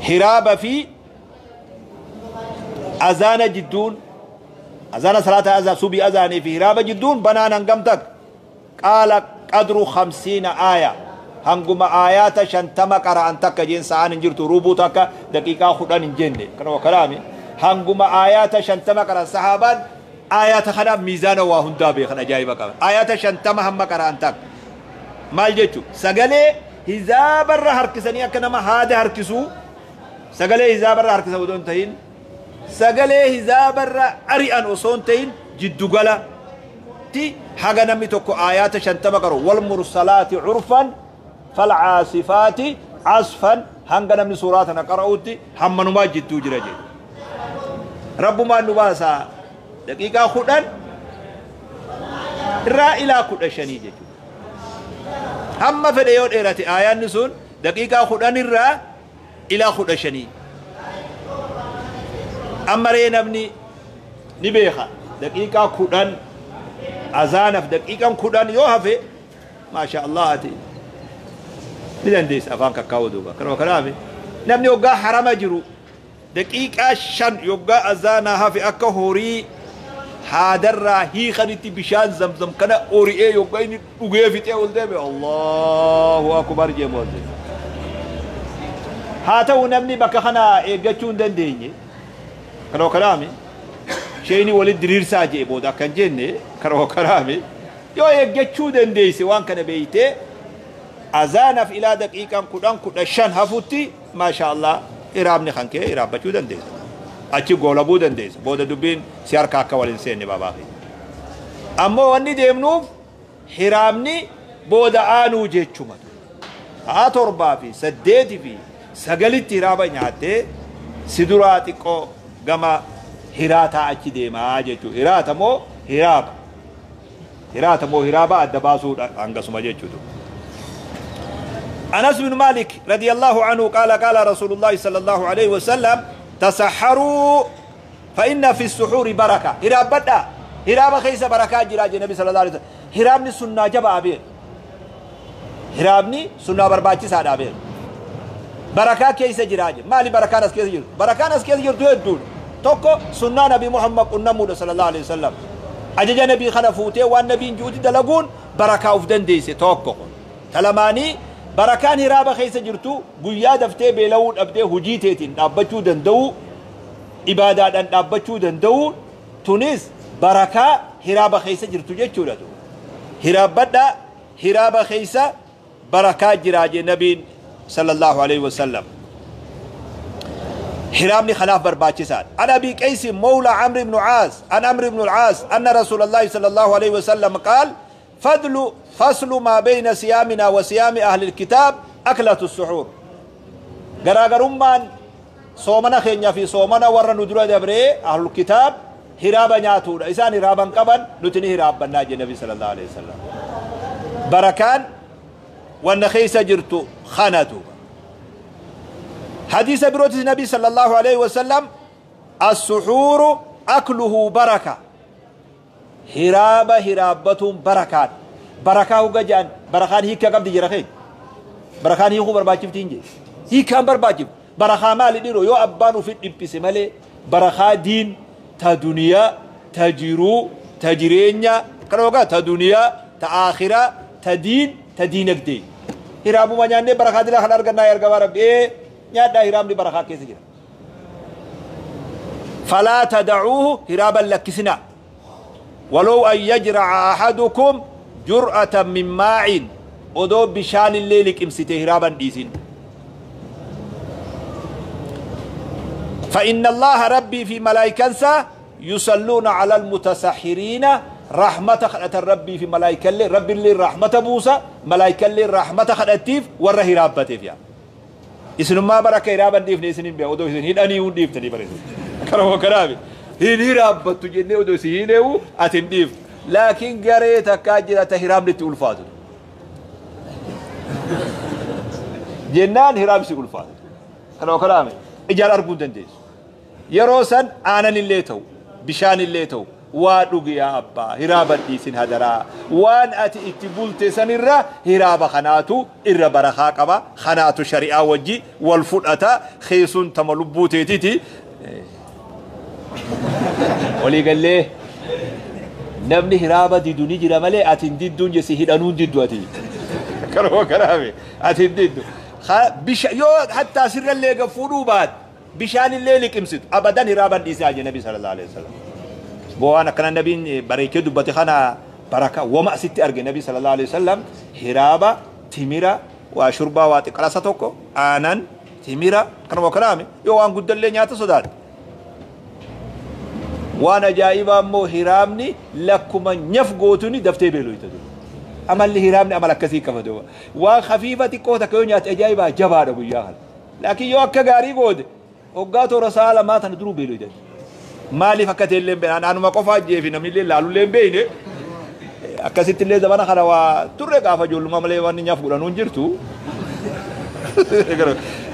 هرابة في أذان جدون، أذان صلاة أذان سبي أذان في هرابة جدون بنان هنغم تك؟ قال: قدر 50 آية. Hanguma aayaata 50 qara'an takka jeen. Sa'aan hin jirtu, rubuu takka, daqiiqaa 10 hin jenne. Kanuma kalaami, hanguma aayaata 50 qara'an. Sahaabaan aayaata kanaaf miizaana waa hundaa beekan, ajaa'iba qaban. Aayaata 50 hamma qara'an takka maal jechu? Sagalee hizaabarra harkisanii akka nama haada harkisuu sagalee hizaabarra harkisan osoo hin ta'in, sagalee hizaabarra ari'an osoo hin ta'in, jiddugala ti haga namni tokko aayaata 50 qaru. والمرسلات عرفا فالعاصفات عصفا, hanga namni suuraa tana qara'utti hammanumaa jidduu jira jedhu. Rabbumaan nu baasaa, daqiiqaa 10 irraa ilaa 15 jechuudha. Hamma fedhe yoo dheerate aayaanni sun daqiiqaa 10 irraa ilaa 15. Amma ree namni ni beeka, daqiiqaa 10 azaanaf daqiiqaan 10 yoo hafe, maasha Allah, ati ni dandeessa afaan kakkaa'uu duuba. Kanuma kanaaf namni hoggaa harama jiru daqiiqaa 5 yoggaa azaanaa hafe akka horii haadarraa hiikanitti bishaan Zamzam kana ori'ee yoggaa inni dhugee fixee ol deeme Allahu akbar jee muazzin. Haa ta'u, namni bakka kana eeggachuu hin dandeenye, kanuma kanaami sheeni walit diriirsaa jee booda akkan jenne. Kanuma kanaami yoo eeggachuu dandeeyse, waan kana beeytee azaanaaf ilaa daqiiqaan 10 15 hafutti, maasha Allah, iraabni kan kee iraabbachuu dandeessa, achi goolabuu dandeessa. Booda dubbiin si harka akka wal hin seenne baabaa fi ammoo wanni deemnuuf hiraabni Booda aanuu jechuma. Sa'a 7 fi 8 fi 9tti hiraaba nyaattee si duraa xiqqoo gama hiraataa achi deemaa jechuudha. Hiraata moo hiraaba? Hiraata moo hiraaba adda baasuudha hangasuma jechuudha. أنس بن مالك رضي الله عنه قال قال رسول الله صلى الله عليه وسلم تسحروا فإن في السحور بركة. هراب بدا هراب خيس بركة جراج النبي صلى الله عليه وسلم. هرابني سنة جبا أبير، هرابني سنة برباچي ساد أبير. بركة كيس جراج مالي بركة ناس كيس جرد، بركة ناس كيس جرد يدون توكو سنة نبي محمد قلنا صلى الله عليه وسلم. أجج نبي خلفوته والنبي جودي دلقون بركة أفدن ديسي توكو تلماني بركان هرابة خيس جرتو قيا دفتي بلون أبدي هجيتين أبتشو دندو إبادة أبتشو دندو تونس بركة هرابة خيس جرتو جتشو لدو هرابة هرابة خيس بركة جراج النبي صلى الله عليه وسلم. هرامني خلاف برباچسان. عن أبي قيس مولى عمرو بن عاص عن عمرو بن العاص أن رسول الله صلى الله عليه وسلم قال فضل فصل ما بين صيامنا وصيام أهل الكتاب أكلة السحور. غراغرمان صومنا خينيا في صومنا ورا ندرا دبري أهل الكتاب هرابا نياتو إسان هرابا قبن نتني هرابا ناجي النبي صلى الله عليه وسلم. بركان والنخيس جرتو خانتو. حديث بروت النبي صلى الله عليه وسلم السحور أكله بركة. هرابة هرابة بركات. بركة هو جان بركان هي كم تجرخي بركان هي خبر باجب تينجي هي كم برباجب بركة مال ديرو يو أبانو في الإبسمالي بركة دين تدنيا تجرو تجرينيا كروكا تدنيا تآخرة تدين تدينك دي هرابو ما جانني بركة دي لا خلار کرنا يار گوار إيه يا دا هرام دي بركة كيسي جرا فلا تدعوه هرابا لكسنا ولو أن يجرع أحدكم جرأة من ماع ودو بشان الليل كمسته هرابا ديسين. فإن الله ربي في ملائكنسا يصلون على المتسحرين رحمة خلقت ربي في ملائكة اللي ربي اللي رحمة بوسى ملائكة اللي رحمة خلقتيف وره هرابتيف يا إسنو ما بركة هرابا ديفني إسنين بيا ودو إسنين هين أني وديفتني بريسن كرامو كرامي هين هرابتو جنة ودو سينه أتين ديف لكن قريت كاجرة هرام لتولفاتو جنان هرام سيولفاتو كرامو كرامي إجار أرجون دنديس يروسن أنا اللي تو بشان اللي تو وادوغ يا أبا هرابا ديسين هدرا وان أتي اتبولت سنرا هرابا خناتو إرى برخا قبا خناتو شريعة وجي والفرأة خيسون تملبو تيتي ولي قال لي نمني هرابا دي دوني جرا مالي أتين دي دون جسي هدانون دي دو أتي كرهو كرامي أتين دي دو يو حتى سر اللي قفونو بعد بشان الليل كمسد أبدا هرابا ديسين النبي صلى الله عليه وسلم. بوانا كان النبي بركة دبتي خنا بركة وما ست أرجع النبي صلى الله عليه وسلم هرابة تميرة وشربة واتقلاصتوكو آنان تميرة كانوا كلامي يو أن قد اللي نيات صداد وانا جايبا مو هرامني لكم نفقوتني دفتي بيلو يتدو أما اللي هرامني أما لك كيف دوا وخفيفة كوتا كونيات أجايبا جبار أبو ياهل لكن يو أكا غاري قود وقاتو رسالة ما تندرو بيلو يتدو مالي فكت اللي بين أنا ما قفا جيفي نمني اللي لالو اللي بيني أكست اللي زمان خلا وترك أفجول ما ملي واني نفقول نونجرتو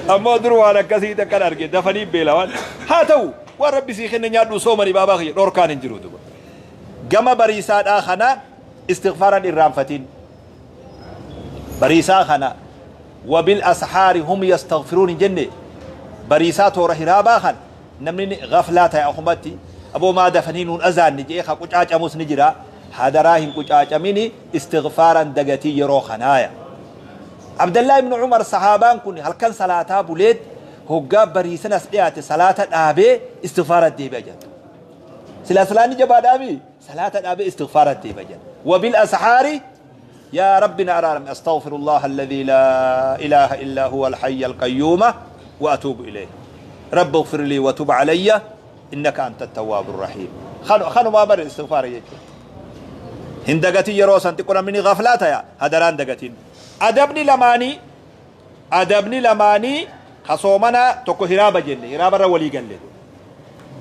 أما درو على كسيت كنار كده دفني بيلوان هاتو وربي سيخنا نيادو سومري بابا خي دور كان نجرو دبا جما بريسات آخنا استغفارا الرامفتين بريسا خنا وبالأسحار هم يستغفرون جنة بريسات ورهرابا خن نمني غفلات يا أخواتي أبو ما دفنين أزان نجي خا قطعة أموس نجرا هذا راهم قطعة أميني استغفارا دقتي يرو خنايا. عبد الله بن عمر صحابان كن هل كان صلاة بوليد هو جاب بريسنا سبيعة صلاة أبي استغفار الديبجة سلا نجاب أبي صلاة أبي استغفار الديبجة وبالأسحار يا ربنا أرارم أستغفر الله الذي لا إله إلا هو الحي القيوم وأتوب إليه رب اغفر لي وتب علي إنك أنت التواب الرحيم. خلوا ما بر الاستغفار يجي. Hin dagatin yeroo san xiqqoo namni ni gaflaa taya hadaraan dagatin. Adabni lamaanii ka soomana tokko hiraaba jenne, hiraabarra walii galle.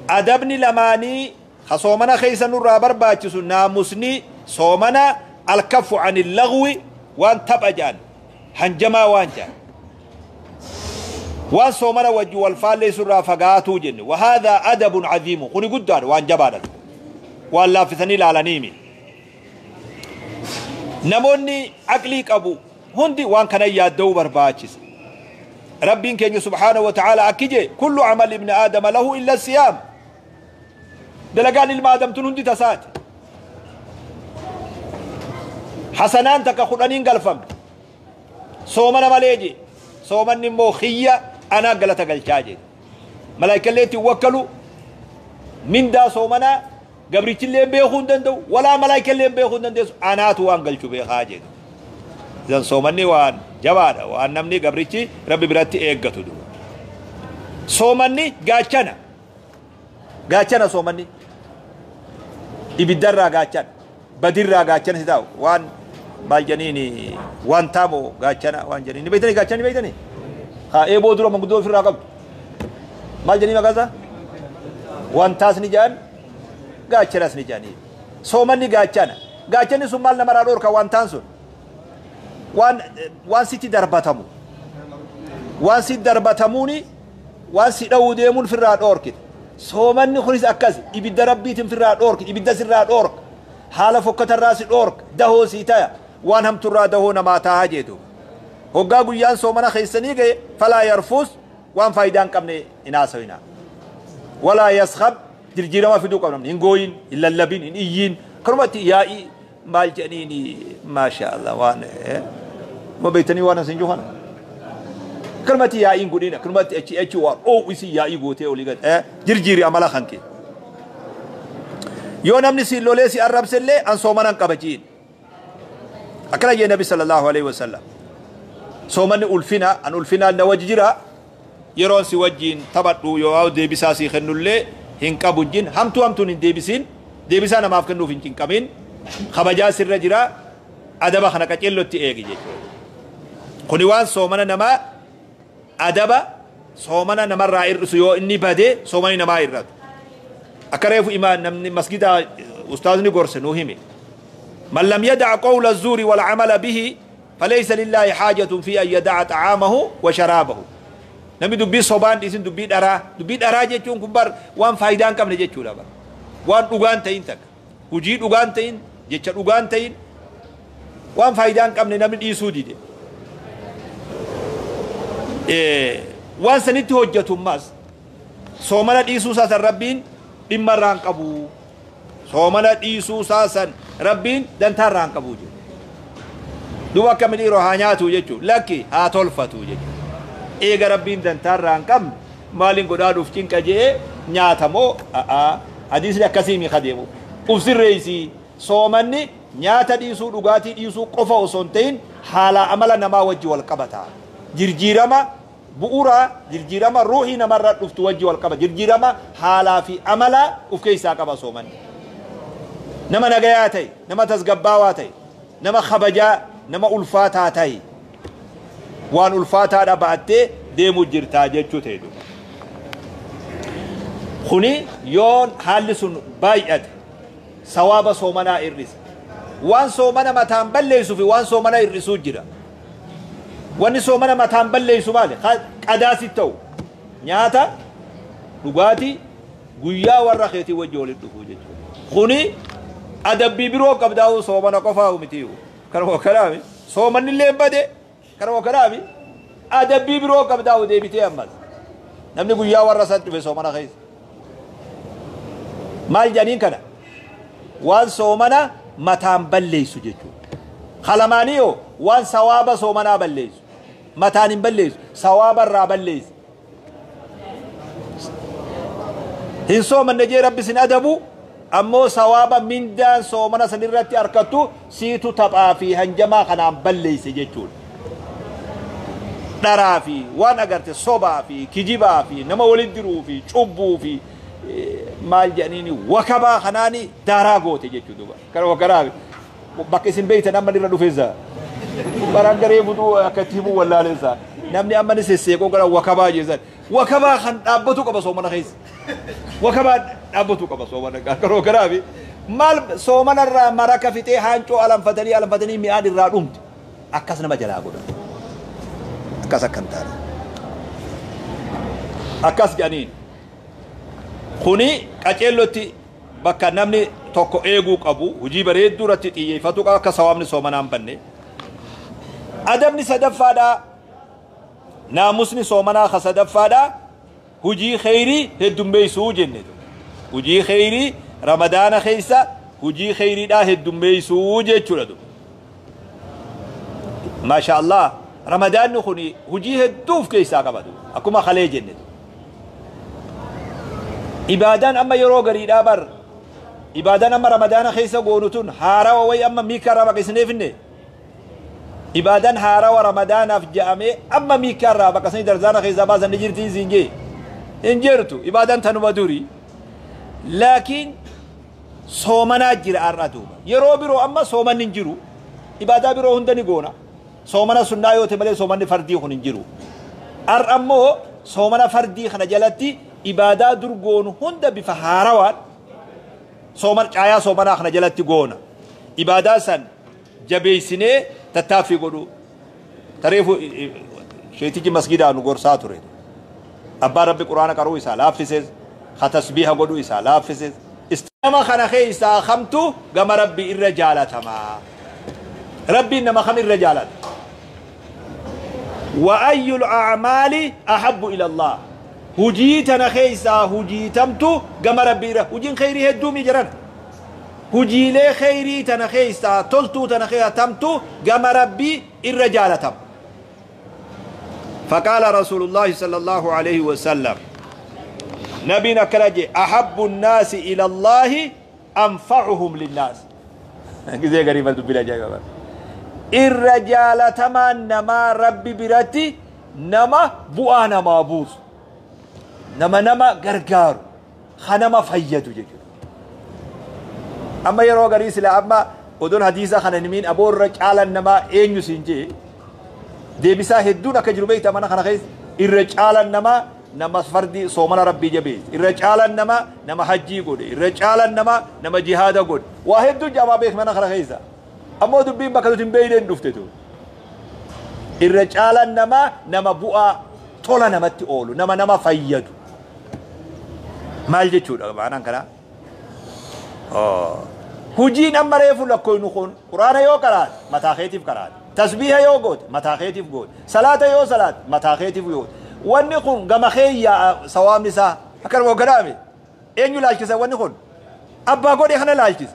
Adabni lamaanii ka soomana keessa nurraa barbaachisu, naamusni soomana, الكف عن اللغو, waan tapha jedhan, hanjamaa waan jedhan, waan soomana wajji wal faalleessurraa fagaatuu jenne. وهذا أدب عظيم, kuni guddaadha, waan jabaadha, waan laaffisanii ilaalaniimi. Namoonni aqlii qabu hundi waan kana yaadda'uu barbaachisa. Rabbiin keenya سبحانه وتعالى akki jee: كل عمل ابن آدم له إلا الصيام. Dalagaan ilma aadamtun hundi tasaati, hasanaan takka 10n galfamte soomana malee je. Soomanni immoo kiyya, anaa galata galchaa jedhe. Malaayikallee ittiin wakkalu mindaa soomanaa gabrichillee beekuu hin danda'u, walaa malaayikallee beekuu hin dandeessu, anaatu waan galchu beekaa jedhe. Idan soomanni waan jabaadha, waan namni gabrichi Rabbi biratti eeggatu duba. Soomanni gaachana, gaachana. Soomanni ibiddarraa gaachana, badirraa gaachana si ta'u. Waan maal janiini, waan taamoo gaachana waan janiini beeytanii, gaachani beeytanii haa eeboo dura manguddoo ofirraa qabdu maal janii maqaa isaa wantaas ni jedhan, gaachanas ni jedhanii. Soomanni gaachana. Gaachanni sun maal namarraa dhoorka? Wantaan sun waan sitti darbatamu, waan si darbatamuuni, waan si dha'uu deemuun firraa dhoorkite. Soomanni kunis akkas ibidda Rabbiitiin firraa dhoorki, ibidda sirraa dhoorka, haala fokkatarraa si dhoorka, dahoo sii taya, waan hamturraa dahoo namaa tahaa jeetu. Hoggaa guyyaan soomana keessanii gahe, فلا يرفث, waan faayidaa hin qabne hin haasawinaa, ولا يصخب, jirjiirama fiduu qabna. Hin gooyin, hin lallabin, hin iyyiin. Kanumatti yaa'ii maal jedhaniini, maasha Allah, waan ma beektanii waan asin jiru kana kanumatti yaa'iin godhina. Kanumatti achi achi waan dhoowwisi yaa'ii gootee olii gad jirjiiri amala kan kee. Yoo namni si lolee si arrabsellee, an soomanan qaba jiin. Akkana jee Nabi صلى الله عليه وسلم: soomanni ulfina, an ulfinaan na wajji jira, yeroon si wajjiin taphadhu yoo deebisaa sii kennullee hin qabu jin. Hamtuu hamtuun hin deebisiin, deebisaa namaaf kennuuf hin cinqamin, kabajaa sirra jira. Adaba kana qaceellotti eegi jechuudha. Kuni waan soomana namaa, adaba soomana namarraa hir'isu. Yoo inni bade soomanni namaa hir'atu. Akka reefu imaan namni masgida ustaazni gorse nuu hime: من لم يدع قول الزور والعمل به فليس لله حاجة في أن يدع طعامه وشرابه. Namni dubbii sobaan dhiisin, dubbii dharaa, dubbii dharaa jechuun kun bar waan faayidaa hin qabne jechuudha bar, waan dhugaan ta'in takka, hujii dhugaan ta'in, jecha dhugaan ta'in, waan faayidaa hin qabne namni dhiisuu dide, waan sanitti hojjetummaas soomana dhiisuu isaa san Rabbiin dhimma irraa hin qabu. Soomana dhiisuu isaa san Rabbiin dantaa irraa hin qabu jedhu. Duuba akkami dhiiroo, haa nyaatu jechuu? Lakki, haa tolfatu jechuu. Eega Rabbiin dantaa irraa hin qabne maaliin godhaa dhuuf cinqa jee nyaatamoo? A'aa, hadiisni akkasii mi kadeemu. Uf sirreessii. Soomanni nyaata dhiisuu, dhugaatii dhiisuu qofa osoo hin ta'in haala amala namaa wajji wal qabata. Jirjiirama bu'uura, jirjiirama ruuhii namarra dhuftu wajji wal qaba. Jirjiirama haalaa fi amala uf keessaa qaba soomanni. Nama nagayaa ta'e, nama tasgabbaawaa ta'e, nama kabajaa, nama ulfaataa ta'e, waan ulfaataadha ba'attee deemuu jirtaa jechuu ta'e duuba. Kuni yoon haalli sun baay'ate sawaaba soomanaa hir'isa. Waan soomana mataan balleessuu fi waan soomana hir'isuu jira. Wanni soomana mataan balleessu maali? Qadaasi ta'u nyaata, dhugaatii, guyyaa warra keetii wajji walitti dhufuu jechuudha. Kuni adabbii biroo qabdaa'u, soomana qofaa miti. Kanuma kanaami soomanni illee bade. Kanuma kanaami adabbii biroo qabdaa'u deebitee ammas. Namni guyyaa warra san dhufe soomana keessa. Maal jedhaniin kana? Waan soomana mataan balleessu jechuudha. Kalamaanii yoo waan sawaaba soomanaa balleessu. Mataan hin balleessu, sawaaba irraa balleessu. Hin soomanne jee Rabbi sin adabu, ammoo sawaaba mindaan soomana san irratti harkattu siitu taphaa fi hanjamaa kanaan balleesse jechuudha. Dharaa fi waan agarte sobaa fi kijibaa fi nama walitti diruu fi cubbuu fi maal jedhaniini wakabaa kanaani daaraa goote jechuudha. Kana wakaraa Bakka isin beeytan amma irra dhufeessa. Baraan garee butuu akka itti himuu wallaaleessa. Namni amma ni sesseeqoo gara wakabaa jeessan. Wakabaa kan dhaabbatu qaba soomana keessa. Wakabaa dhaabbatu qaba soomana garoo garaafi. Maal soomanarraa maraka fixee haancoo alanfatanii alanfatanii mi'aan irraa dhumte. Akkas nama jalaa godha. Akkas akkan taane. Akkas jedhaniin. Kuni qaceellotti bakka namni tokko eeguu qabu hojii bareedduu irratti xiyyeeffatu qaba akka sawaabni soomanaa hin banne. Adabni sadaffaadhaa naamusni soomanaa ka sadaffaadhaa hujii kheyrii heddummeessuu jenne. Hujii kheyrii Ramadaana keessa hujii kheyriidhaa heddummeessuu jechuudha. Maasha Allah Ramadaanni kun hujii hedduu of keessaa qaba akkuma kalee jenne. Ibaadaan amma yeroo gariidhaa bar ibaadaan amma Ramadaana keessa goonu tun haarawa wayi amma miikaa irraa baqisnee finne. Ibaadaan haarawa Ramadaanaaf ja'amee amma miikaa irraa baqasanii darzaana keessaa baasan ni jirti siin jee. Hin jirtu ibaadaan tanuma durii. Laakiin soomanaa jira har'a duuba. Yeroo biroo amma soomanni hin jiru. Ibaadaa biroo hunda ni goona. Soomana sunnaa yoo ta'e malee soomanni fardii kun hin jiru. Har'a ammoo soomana fardii kana jalatti ibaadaa dur goonu hunda bifa haarawaan sooman caayaa soomanaa kana jalatti goona. Ibaadaa san jabeessinee tattaaffii godhu. Tareefu sheetichi masgidaa nu gorsaa ture. Abbaan Rabbi Qur'aana qaruu isaa laaffises, ka tasbiiha godhuu isaa laaffises. Nama kana keessaa kamtu gama Rabbi irra jaalatamaa? Rabbiin nama kam irra jaalata? Wa ayyul a'maali ahabbu ila Allah. Hujii tana keessaa hujii tamtu gama Rabbi irra. Hujiin kheyrii hedduu mi jiran? Hujiilee kheyrii tana keessaa toltuu tana keessaa tamtu gama Rabbi irra jaalatama? فقال رسول الله صلى الله عليه وسلم نبينا كرجي أحب الناس إلى الله أنفعهم للناس. كذا غريبة دبلا جاي الرجال تما نما ربي براتي نما بؤانا ما بوس نما نما غرغار خنما فيدو جيجو. أما يرو غريس لا أما ودون حديثة خنمين أبو الرجال نما إنيو سنجي deebisaa hedduun akka jiru beekta mana kana keessa. Irra caalan namaa nama fardi soomana Rabbii jabeesse, irra caalan namaa nama hajjii godhe, irra caalan namaa nama jihaada godhe, waa hedduu jaamaa beek mana kana keessa. Ammoo dubbiin bakka nuti hin beekneen dhufte tu. Irra caalan namaa nama bu'aa tola namatti oolu, nama nama fayyadu. Maal jechuudha maanaan kanaa? Hujiin amma reefu lakkoynu kun Quraana yoo qaraate mataa keetiif qaraate, tasbiiha yoo goote mataa keetiif goote, salaata yoo salaate mataa keetiif goote. Wanni kun gama keeyyaa sawaabni isaa akkanuma hogganaame. Eenyu laalchisa wanni kun? Abbaa godhe kana laalchisa.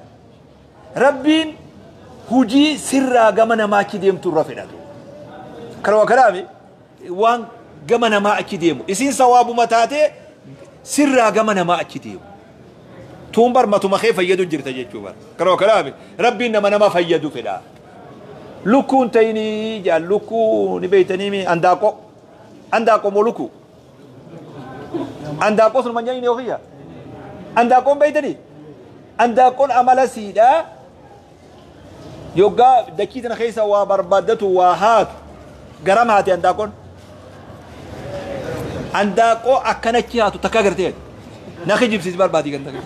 Rabbiin hujii sirraa gama namaa achi deemtu irra fedhatu. Akkanuma hogganaame waan gama namaa achi deemu. Isiin sawaabuma taatee sirraa gama namaa achi deemu. Tuun bar matuma kee fayyadu jirta jechuu bar. Kanuma kanaaf Rabbiin nama nama fayyadu fedha. Lukkuun ta'inii jaan lukkuu ni beeytanii andaaqoo. Andaaqoo moo lukkuu? Andaaqoo sun manyaa inni ofiyya. Andaaqoon beeytanii? Andaaqoon amala siidhaa yoggaa dachii tana keessa waa barbaaddatu waa haatu garam haati andaaqoon. Andaaqoo akkanachi haatu takka agartee na kijibsiis barbaadii kan takka.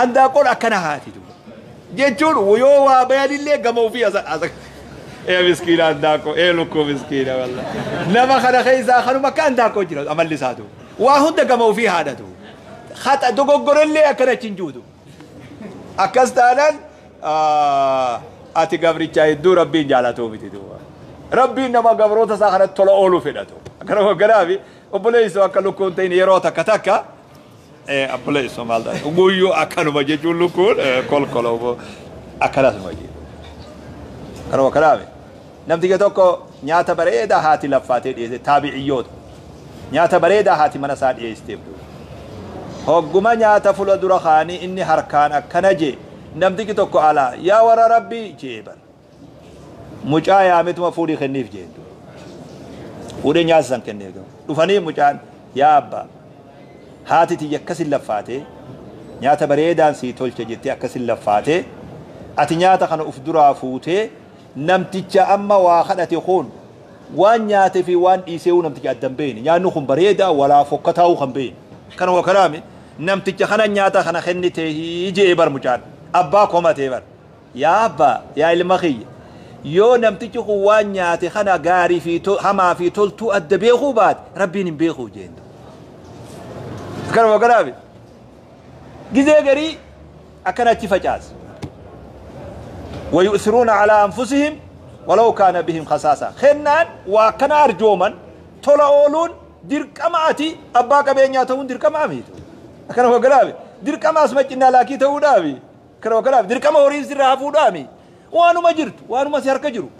Andaaqoon akkana haati jechuun yoo waa bayanillee gama ofii asa asa. Ee miskiina andaaqoo, ee lukkuu miskiina walla. Nama kana keessaa kanuma akka andaaqoo jira amalli isaatu. Waa hunda gama ofii haadhatu. Haxa dogoggorellee akkana achi hin juutu. Akkas taanaan ati gabrichaa hedduu Rabbiin jaalatuu miti duuba. Rabbiin nama gabroota isaa kanatti tola ooluu fedhatu. Akkana hogganaafi obboleessoo akka lukkuun ta'in yeroo takka takka obboleessoo maal ta'a guyyuu akkanuma jechuun lukkuun kolkoloo akkanasuma jedhu. Kanuma hogganaafi namticha tokko nyaata bareedaa haati laffaatee dhiyeesse taabiciyyoota. Nyaata bareedaa haati mana isaa dhiyeessiteef duuba. Hogguma nyaata fuula dura kaanii inni harkaan akkana jee namtichi tokko alaa yaa warra Rabbii jee bar. Mucaa yaametuma fuudhii kenniif jeen duuba. Fuudhee nyaata san kenneef duuba. Dhufanii mucaan yaa abbaa haati tiyya akkasin laffaatee nyaata bareedaan sii tolche jettee akkasin laffaatee Ati nyaata kana uf duraa fuutee namticha amma waa kadhate kun waan nyaate fi waan dhiisee namticha addan beeyne. Nyaanni kun bareedaa walaa fokkataa'uu kan beeyne. Kana waa kalaami namticha kana nyaata kana kennitee je'ee bar mucaan abbaa komatee bar. Yaa abbaa, yaa ilma kiyya, yoo namtichi kun waan nyaate kana gaarii fi hamaa fi toltuu adda beekuu baate rabbiin hin beekuu jeen. Kana waa kalaami gizee garii akkana achi facaase. ويؤثرون على أنفسهم ولو كان بهم خصاصة. خنان وكان أرجوما تولا أولون dirqamaati abbaa qabeenyaa ta'uun dirqama miitu. Akkana hogganaami. Dirqama asuma cinnaa laakii ta'uudhaafi. Akkana hogganaami. Dirqama horiin sirraa hafuudhaami. Waanuma jirtu, waanuma si harka jiru.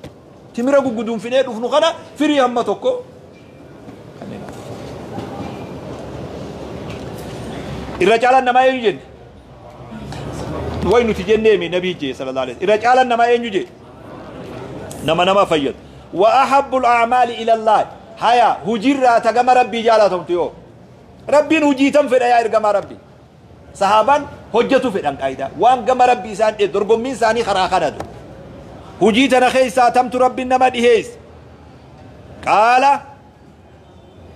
Timira gugguduunfinee dhufnu kana firii hamma tokko. Irra caalaan namaa eenyu jenne? Way nuti jenneemi nabii jee sallallahu alaihi wasallam. Irra caalaan namaa eenyu jee? Nama nama fayyadu. Wa ahabbul a'maali ila Allah. Haya hujirraa tagama rabbii jaalatamtu yoo. Rabbiin hujii tam fedha yaa ergamaa rabbii. Sahaabaan hojjetu fedhan qaayidaa. Waan gama rabbii isaan dhiyeessu dorgommiin isaanii karaa kanatu. Hujii tana keessaa tamtu rabbiin nama dhiheesse. Qaala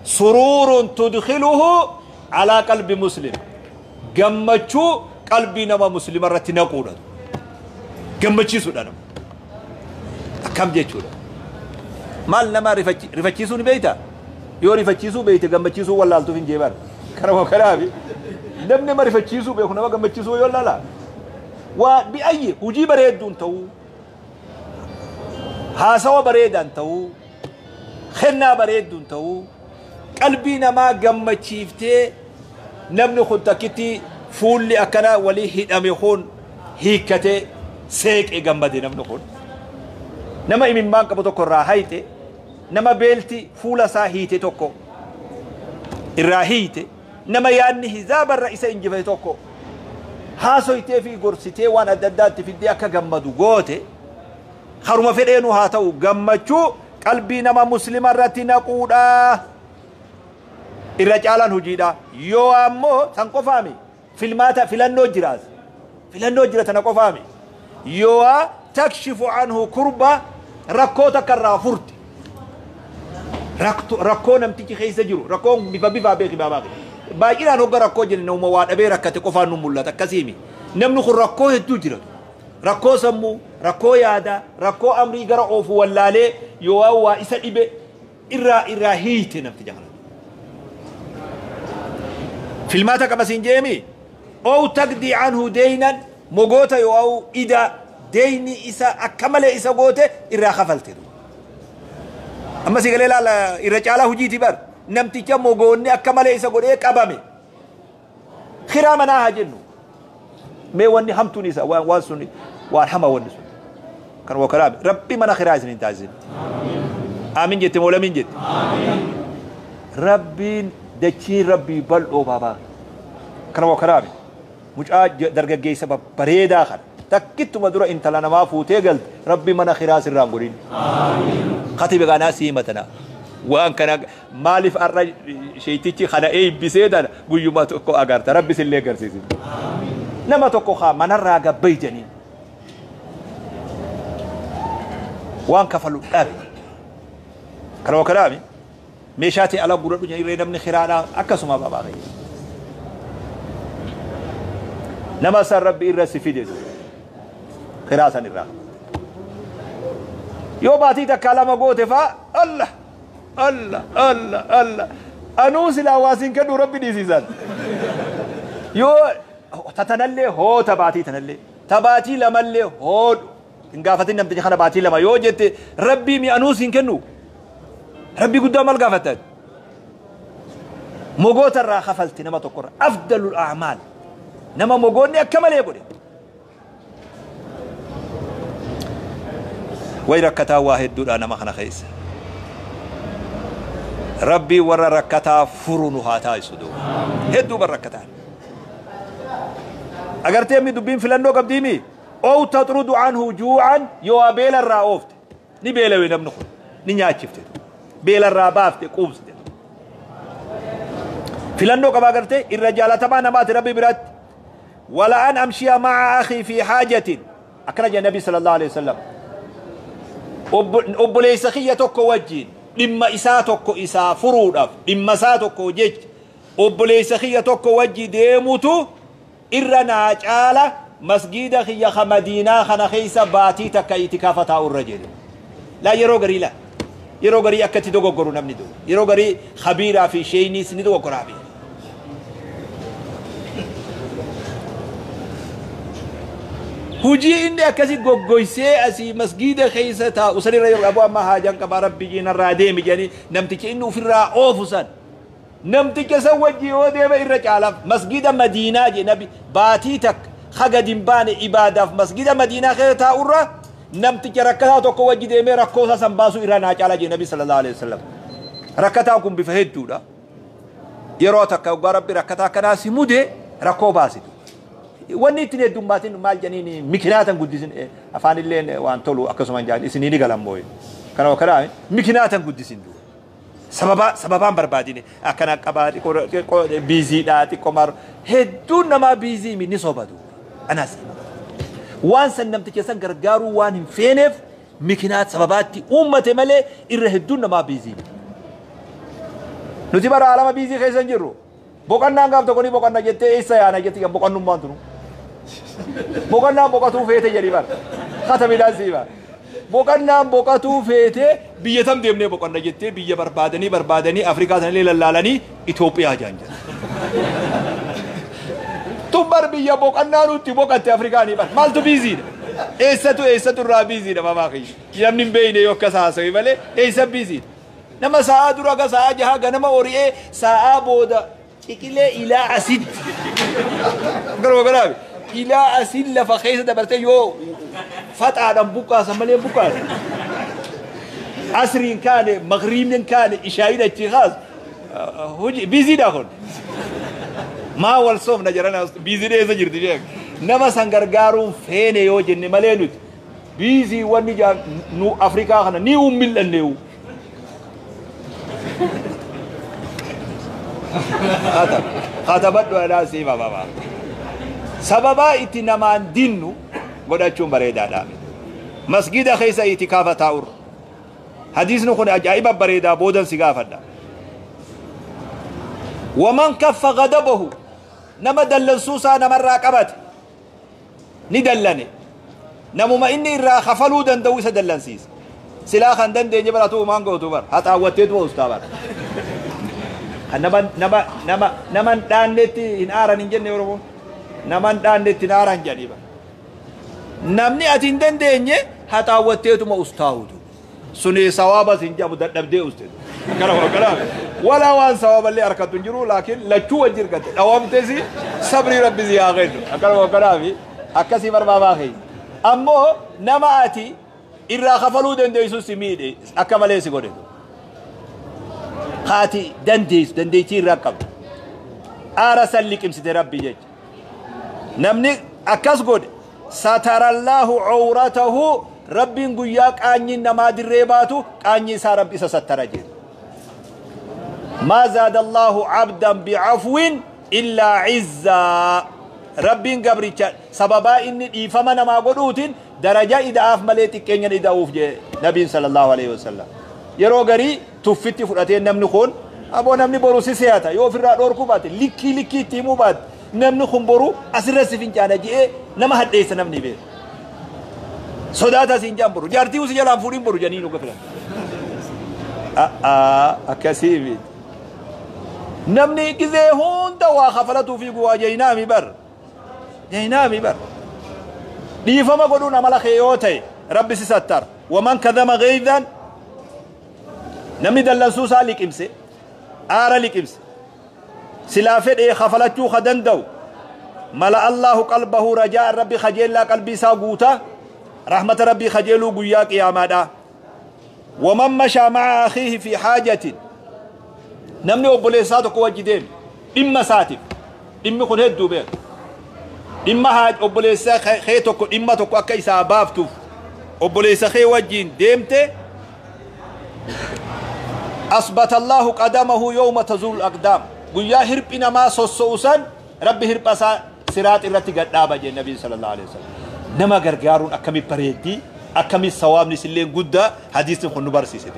suruurun tudkhiluhu alaa qalbi muslim. Gammachuu qalbii nama muslima irratti naquudha. Gammachiisuudha nama. Akkam jechuudha. Maal nama rifachiisuu ni beektaa? Yoo rifachiisuu beekte gammachiisuu wallaaltuuf hin jeebar. Kanuma kanaafi namni nama rifachiisuu beeku nama gammachiisuu yoo laala. Waa bi'ayyi hojii bareedduun ta'uu, haasawa bareedaan ta'uu, kennaa bareedduun ta'uu, qalbii namaa gammachiiftee namni kun takkitti fuulli akkana walii hidhame kun hiikkatee seeqee gammade namni kun. Nama imimmaan qabu tokko irraa hayte, nama beelti fuula isaa hiite tokko irraa hiite, nama yaadni hizaabarra isa injifate tokko haasoytee fi gorsitee waan adda addaatti fiddee akka gammadu goote, haruma fedheenu haa ta'u gammachuu qalbii nama muslima irratti naquudha. Irra caalaan hojiidha. Yoo ammoo san qofaami filmaata filannoo jiraas. Filannoo jira tana qofaami. Yoo takshifu anhu kurba rakkoo takka irraa furte. Rakkoo namtichi keessa jiru rakkoon bifa bifaa beeki baabaa. Baay'inaan hogga rakkoo jenna nama waa dhabee rakkate qofaan nu mul'ata akkasiimi. Namni kun rakkoo hedduu jira. Rakkoo sammuu, rakkoo yaadaa, rakkoo amrii gara oofu wallaalee yoo waa isa dhibe irraa hiite namticha kana. Filmaata qaba siin jeemi. Ow taqdii anhu deynan mogoota yoo ida deyni isa akka malee isa goote irraa kafalte. Amma si galee laala irra caalaa hojiiti bar. Namticha mogoonni akka malee isa godhee qabame. Kiraa manaa haa jennu. Mee wanni hamtuun isa waan sun waan hama wanni sun. Kan waa kalaame rabbi mana kiraa isin hin taasisin. Aamin jette moo lamiin jette? Rabbiin dachiin rabbii bal'oo baabaa. Kan waa kalaame mucaa dargaggeessa babbareedaa kana. Takkittuma dura intala namaa fuutee galte rabbi mana kiraa sirraan godhin. Katibe kanaa sii matana. Waan kana maaliif har'a sheetichi kana eebbisee tana guyyuma tokko agarta rabbi sillee agarsiisin. Nama tokko haa manarraa gabbaytanii. Waan kafalu dhabe. Kana waa kanaami meeshaa ta'e ala gurra dhunya irree namni kiraadhaa akkasuma baabaa ta'e. Nama san rabbi irra si fide kiraa san irraa. Yoo baatii takkaa lama goote faa Allah Allah Allah Allah anuu silaa waa siin kennu rabbi dhiisisan. Yoo tatanallee hoota baatii tanallee tabaatii lamallee hoodhu hin gaafatin namticha kana baatii lama yoo jette rabbii mi anuu siin kennu rabbii guddaa maal gaafattan mogoota irraa kafalti nama tokkorra afdalul a'maal nama mogoonni akka malee godhe. Way rakkataa waa hedduudha nama kana keessa. Rabbii warra rakkataa furu nu haa taasisu duuba. Hedduu bar rakkataan. Agartee mi dubbiin filannoo qabdiimi? Ow taxrudu anhu juucan yoo beela irraa oofte. Ni beelawe namni kun. Ni nyaachifte. Beela irraa baafte quubsite. Filannoo qaba agartee irra jaalatamaa namaati rabbi biratti. Wala an amshiya ma'a akhii fi haajatin. Akkana jedhe Nabi sallallahu alaihi wasallam. Obboleessa kiyya tokko wajjiin dhimma isaa tokko isaa furuudhaaf dhimma isaa tokko jecha obboleessa kiyya tokko wajji deemutu irra naa caala masgiida kiyya ka Madiinaa kana keessa baatii takka itikaafa taa'u irra jedhe. Laa yeroo garii laa yeroo garii akkatti dogoggoru namni duuba yeroo garii khabiiraa fi sheeyniis ni dogoggoraa beeka. Hujii inni akkasi goggoysee asii masgiida keessa taa'u sanirra yeroo aboo amma haajaan qabaa rabbi jiinarraa deemi jedhanii namticha inni ofirraa oofu san namticha san wajji yoo deeme irra caalaaf masgiida Madiinaa jedhe nabi baatii takka haga hin baane ibaadaaf masgiida Madiinaa keessa taa'urra namticha rakkataa tokko wajji deemee rakkoo isaa san baasuu irra naa caala jedhe nabi sallallahu alaihi wasallam. Rakkataan kun bifa hedduudha. Yeroo takka waggaa rabbi rakkataa akkanaa si mude rakkoo baasitu. Wanni ittiin heddummaatiin maal jedhaniin mikinaatan guddisin afaan illeen waan tolu akkasuma hin jaan isinii ni galan mooye. Kana kanaa mikinaatan guddisin duuba. Sababa sababaan barbaadine akkana qabaa xiqqoo biiziidhaa xiqqoo maar hedduun namaa biizii ni soba duuba. Anaas waan san namticha san gargaaruu waan hin feeneef mikinaat sababaatti uummate malee irra hedduun namaa biizii. Nuti bara alama biizii keessa hin jirru. Boqonnaan gaaf tokko ni boqonna jettee eessa yaana jetti kan boqonnummaan tunu. Boqonnaan boqotuu feete jedhi bara. Kata midhaan sii bara. Boqonnaan boqotuu feete biyya tam deemnee boqonna jettee biyya barbaadanii barbaadanii Afrikaa sanillee lallaalanii Itoophiyaa jaan jedha. Tun bar biyya boqonnaa nutti boqatte Afrikaanii bar. Maaltu biiziidha? Eessatu eessatu irraa biiziidha mamaa kiyya. Namni hin beekne yoo akkas haasawe malee eessa biiziidha? Nama sa'aa dura ga sa'aa jaha ganama ori'ee sa'aa booda ciqilee ilaa asitti. Garuma garaabe. Ilaa asiin lafa keessa dabartee yoo faxaadhaan buqqaasan malee buqqaasan. Asriin kaane, magriibni kaane, ishaayiin achii kaas. Hojii biiziidha kun. Maa wal soomna jedhan biiziin eessa jirti beek. Nama san gargaaruun feene yoo jenne malee nuti biizii wanni jaan nu Afrikaa kana ni ummil'anneewu. Katabadhu anaa siif ababa. Sababaa itti namaan dinnu godhachuun bareedaadha. Masgida keessa itikaafa taa'urra. Hadiisni kun ajaa'iba bareedaa boodan si gaafadha. Waman kaffa gadabahu nama dallansuu isaa namarraa qabate ni dallane. Namuma inni irraa kafaluu danda'u isa dallansiisa. Silaa kan dandeenye baratu maan gootu bar haxaawwatteetu ustaa bar. Kan nama nama nama nama hin dhaannetti hin aaran hin jenne Oromoon. Nama hin dhaannetti hin aaran jedhanii bar. Namni ati hin dandeenye haxaawwatteetuma ustaa'utu. Suni sawaabas hin jedhamu dadhabdee uste. Kana kana wala waan sawaaballee harkattu hin jiru laakiin lachuu wajji hirkatte dhawamtesi sabrii rabbi si haa kennu. Akkana kanaafi akkasii barbaadaa keenya. Ammoo nama ati irraa kafaluu dandeessu si miidhe akka malee si godhe. Haati dandeessu dandeettii irraa qabdu. Aara san liqimsite rabbi jecha. Namni akkas godhe satarallahu cawratahu rabbiin guyyaa qaanyiin namaa dirree baatu qaanyii isaa rabbi isa sattara jedhe. Maa zaada Allahu cabdan bicafwin illaa cizzaa. Rabbiin gabricha sababaa inni dhiifama namaa godhuutiin daraja ida'aaf malee xiqqeenyan ida'uuf jedhe nabiin sallallahu alaihi wasallam. Yeroo garii tuffitti fudhatee namni kun aboo namni boru si se'ata yoo ofirraa dhoorkuu baate likkii likkii itti himuu baate namni kun boru asirra si fincaana jedhee nama hadheessa namni beeku. Sodaata siin jaan boru jaartii usi jalaan fuudhin boru janii nu gafilan. Akkasii miti. Namni gizee hunda waa kafalatuu fi guwaa jayinaami bar. Jayinaami bar. Dhiifama godhuun amala kee yoo ta'e rabbi si sattara. Waman kadhama gheeydan namni dallansuu isaa liqimse aara liqimse silaa fedhee kafalachuu ka danda'u mala Allahu qalbahu rajaa rabbi kajeellaa qalbii isaa guuta rahmata rabbii kajeeluu guyyaa qiyaamaadha. Waman mashaa ma'a akhiihi fi haajatin namni obboleessaa tokko wajji deeme dhimma isaatiif dhimmi kun hedduu beeka. Dhimma obboleessa kee tokko dhimma tokko akka isaa baaftuuf obboleessa kee wajjiin deemte asbata Allahu qadamahu yawma tazulu aqdaam guyyaa hirphi namaa sosso'u san rabbi hirpha isaa siraax irratti gad dhaaba jedhe nabiin sallallahu alaihi wasallam. Nama gargaaruun akkami bareeddii, akkami sawaabni isillee guddaa hadiisni kun nu barsiise.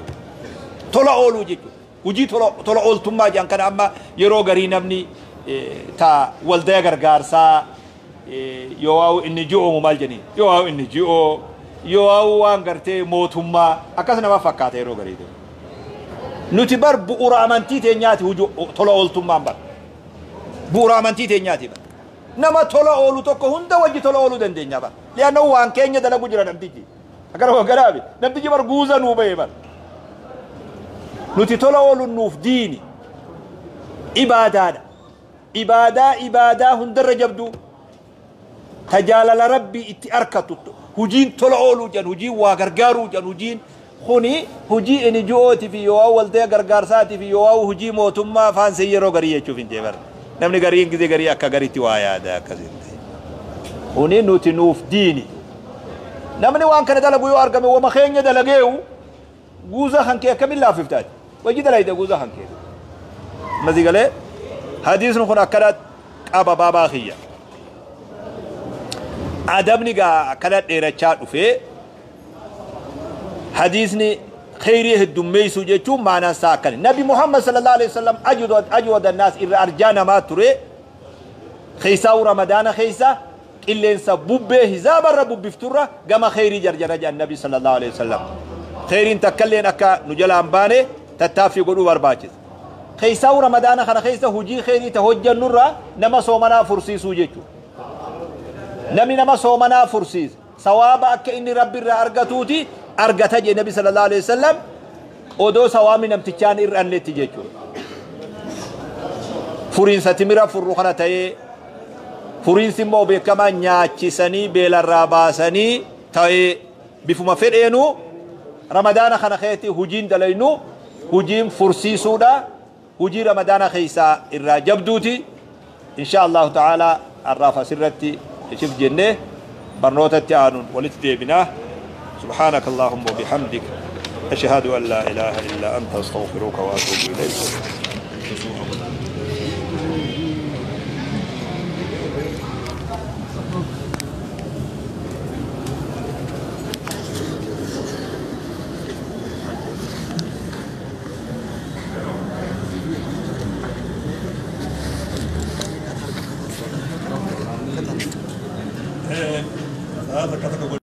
Tola ooluu jechuudha. Hujii tola ooltummaa jedhan kana amma yeroo garii namni ta waldaya gargaarsaa yoo waa'u inni ji'oomu maal jedhanii, yoo waa'u inni ji'oo, yoo waa'u waan gartee mootummaa akkas nama fakkaata yeroo garii. Nuti bar bu'uura amantii teenyaati, hujii tola ooltummaan bar bu'uura amantii teenyaati bar. Nama tola oolu tokko hunda wajji tola ooluu dandeenya bar. Li'anna waan keenya dalagu jira namtichi. Akkana garaabe namtichi bar guuza nuu bahe bar. Nuti tola ooluun nuuf diini, ibaadaadha. Ibaadaa hundarra jabduu tajaalala rabbii itti arkatu hujiin tola ooluu jedhan, hujiin waa gargaaruu jedhan. Hujiin kuni hujii inni ji'ooti fi yoo waldaya gargaarsaati fi yoo hujii mootummaa faansee yeroo garii jechuuf hin jeebar. Namni gariin gizee garii akka gariitti waa yaada akkasitti. Kuni nuti nuuf diini. Namni waan kana dalagu yoo argame wama keenya dalageewu guuza kan kee akkamin laaffiftaati wajji dalayda guuza kan kee masi galee. Hadiisni kun akkana qaba baabaa kiyya. Adabni gaa akkana dheerachaa dhufee hadiisni kheyrii heddummeessuu jechuun maanaan isaa akkani. Nabi Muhammad sallallahu alaihi wasallam ajwada naas, irra arjaa namaa ture. Keessaa'u Ramadaana keessa qilleensa bubbee hizaabarra bubbifturra gama kheyrii jarjara jedhan nabi sallallahu alaihi wasallam. Kheyriin takkalleen akka nu jalaan baane tattaaffii godhuu barbaachisa. Keessaa'u Ramadaana kana keessa hujii kheyrii ta hojjannurra nama soomanaa fursiisuu jechuudha. Namni nama soomanaa fursiisa sawaaba akka inni rabbi irraa argatuuti argata jedhe nabi sallallahu alaihi wasallam, odoo sawaabni namtichaan ir'annetti jechuudha. Furiinsa timira furru kana ta'ee, furiinsi immoo beekamaa nyaachisanii beelarraa baasanii ta'ee, bifuma fedheenuu Ramadaana kana keessatti hujiin dalaynu hujiin fursiisuudha. Hujii Ramadaana keessaa irraa jabduuti. Insha Allahu ta'ala har'aaf asirratti ishif jennee barnootatti aanuun walitti deebinaa. سبحانك اللهم وبحمدك، أشهد أن لا إله إلا أنت، أستغفرك وأتوب إليك.